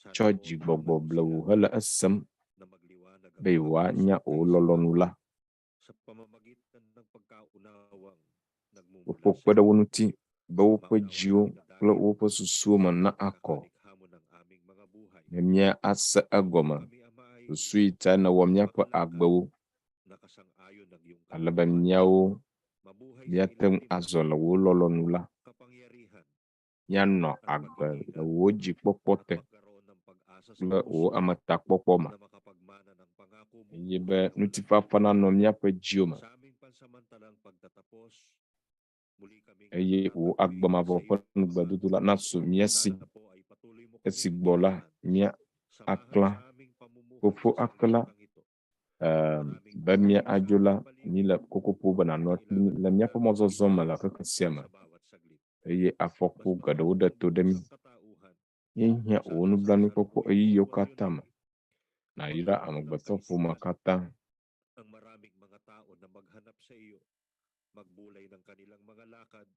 Sana tsɔ po dzigbɔgbɔ tulungan mo blewu sila hele esem na magliwanag ang be mga yewoanya puso wò kay lɔlɔ̃nu la. sa pamamagitan ng pagkaunawang nagmumula Wofo sa kpe ɖe iyo. wo ŋuti be woƒe Maunawaan dziwo ang kple dagat woƒe susuwo me at na akɔ nakakalikha mo ng aming mga buhay. ne míase egɔme. Kami, Ama, ay Susu yi tae nèwɔ míaƒe mga agbewo alakad na kasang-ayon ng iyong ale be kalooban. míawo Mabuhay sa míate ŋu ilalim ng azɔ le wò lɔlɔ̃nu la, kapangyarihan míanɔ at agbe pag-iingat le wò dzikpɔkpɔ at te magkaroon ng pag-asa sa kple wò puso ametakpɔkpɔ me na makapagmana ng pangako mo eye be na walang ŋutifafa nanɔ míaƒe dziwo me Sa aming pansamantalang pagtatapos, muli kaming eye wò nagtataguyod agbe mavɔ sa ƒe iyo, Ama. nugbedodo la nasu mía si. Sana po ay patuloy mo Esi kaming gbɔ la, tulungan. mía Samahan aklã, sa aming pamumuhay fofo sa akla sanglitang ito. ehm, Maraming be mía puri sa adzo la, aming mí le paligid koko ƒom be at nànɔ kpli mí kailangan le po míaƒe namin mɔzɔzɔ me le ligtas xexe sia me sa bawat saglit. eye afɔku Mas geɖewo ɖe makatulong to ɖe po mí. sa katauhan. Míehiã wò Sana sa nublanuikpɔkpɔ kasalukuyang ɣeyiɣiwo sitwasyon katã me. ay Nàyra magkaroon ng amegbetɔƒomea kaisipan katã. ang maraming mga tao na maghanap sa iyo, magbulay ng kanilang mga lakad,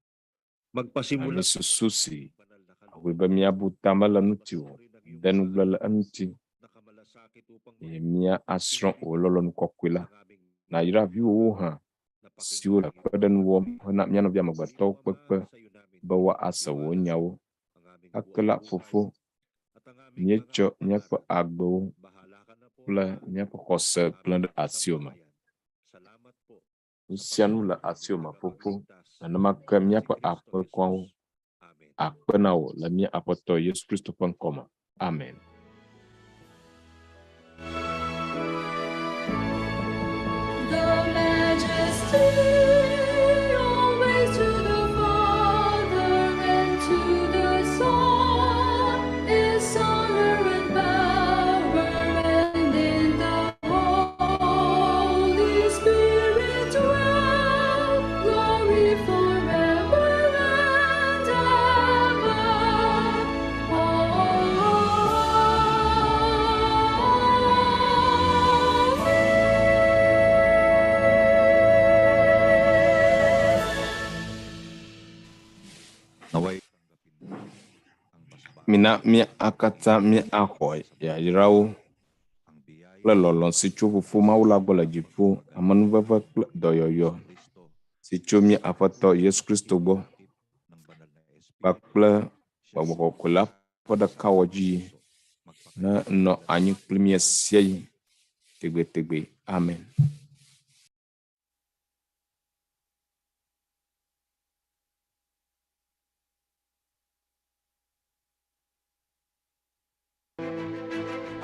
magpasimula Ame susu gumawa ng si iyong banal na awɔe be kalooban míabu tame le sa ŋutiwò, pasunurin ang iyong de nugble le mga eŋuti nakamalasakit upang eye mía asrɔ̃ mapilit wò lɔlɔ̃nu kɔkɔe la. ang aming Nàyra viwòwo hã na siwo pakinggan le ang iyong kpeɖeŋu mga wɔm salita. hena mía nɔvi Muli amegbetɔwo po, Ama, kpekpe sa iyo namin be woase wò pinagtitiwala nyawo. ang aming Ekela buong buhay Fofo, at ang aming mga míetsɔ míaƒe kapakanan. agbewo Bahala ka na po, kple Ama, míaƒe xɔse sa gblẽ aming ɖe asiwò me. sambahayan. Salamat po Nu sa sia nu le Panginoon naming asiwò me, Fofo. tagapagligtas Nenema ke na si míaƒe Kristo aƒekɔwo Jesus. Amen. akpe na wò le mía Aƒetɔ Yesu Kristo ƒe ŋkɔ me. Amen. The majesty always to the Father and to the Son is honor and power, and in the Holy Spirit dwells. Mina mía katã míaxɔ yayrawo kple lɔlɔ̃ si tso Fofo Mawu la gbɔ le dziƒo, amenuveve kple dɔyɔyɔ si tso mía Aƒetɔ Yesu Kristo gbɔ kpakple Gbɔgbɔ Kɔkɔe la ƒe ɖekawɔdzi ne nɔ anyi kpli mí ɣesiaɣi tegbetegbe. Amen.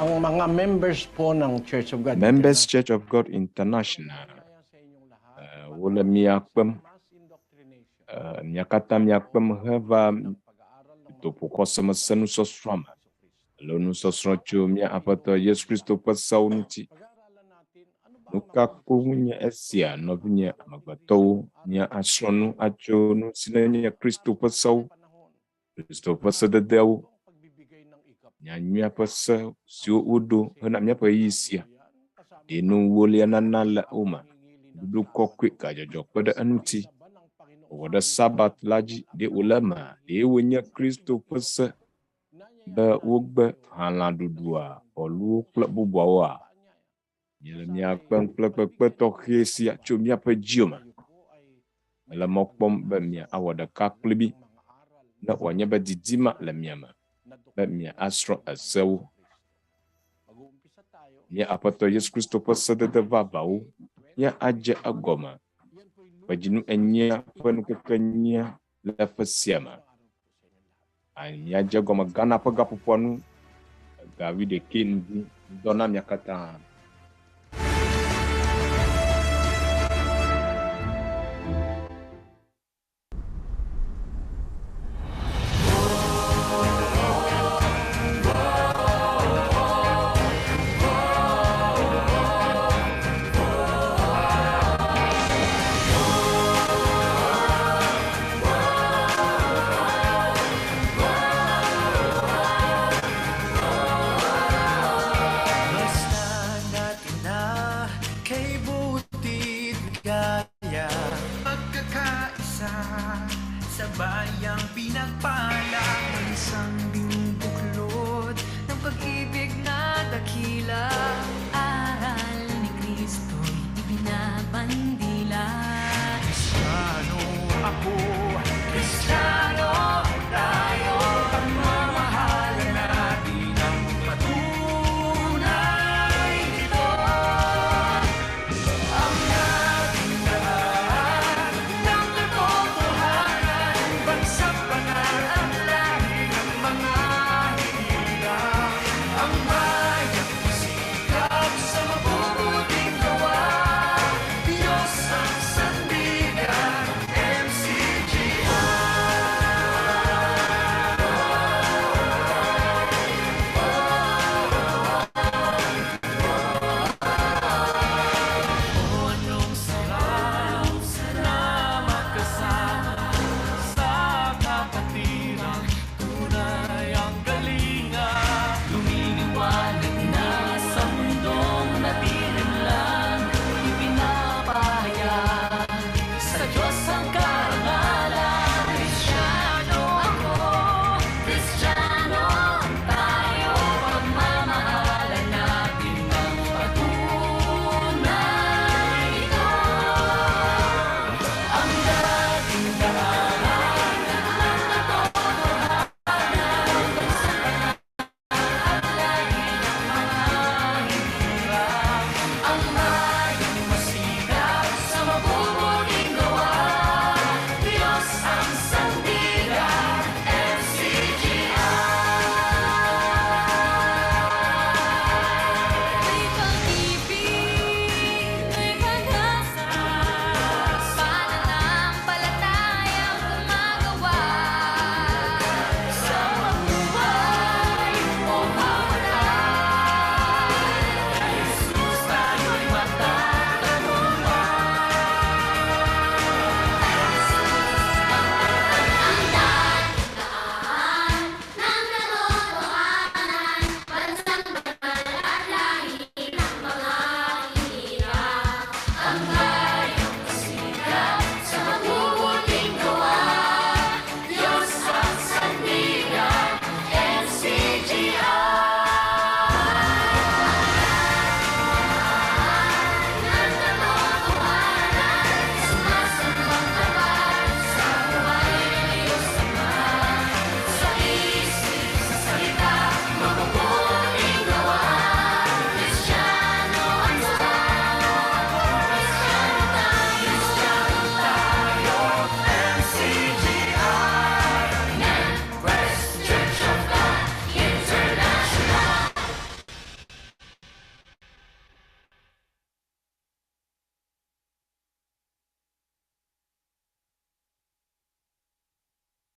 Ang mga members po ng Church of God Members Church of God International wole mia kpem, mia katã mia kpem heva dutoƒoxɔsemese nusɔsrɔ̃ me alo nusɔsrɔ̃ tso mía Aƒetɔ Yesu Kristo ƒe sewo ŋuti. Nu ka koŋ nye esia, nɔvinye amegbetɔwo? Mía asrɔ̃ nu atso nu si nenye Kristo ƒe sewo, Kristo ƒe sededewo, nyanyuia ƒe se siwo woɖo hena míaƒe ɣeyiɣi sia. Ɖe nu ewolia nana le wo me, nuɖuɖu kɔkɔe gadzɔdzɔ kpe ɖe eŋuti, wɔwɔ ɖe Sabat la dzi ɖe wòle emea? Ɖe wònye Kristo ƒe se be wogbe halãɖuɖua, bɔluwo kple bubuawoa? Míele mía kpem kple kpekpe tɔxɛ sia tso míaƒe dziwo me. Mele mɔ kpɔm be mia awɔ ɖeka kpli mí ne wòanye be didi ma le mia me be mia asrɔ̃ esewo. Mía Aƒetɔ Yesu Kristo ƒe sedede vavãwo mía adze egɔme ƒe dzinu enyia ƒe ŋkeke enyia le ƒe sia me. Míadze egɔme Ghana ƒe gaƒoƒoa nu ga wuiɖekɛ ŋdi. Ŋdɔ na mia katã.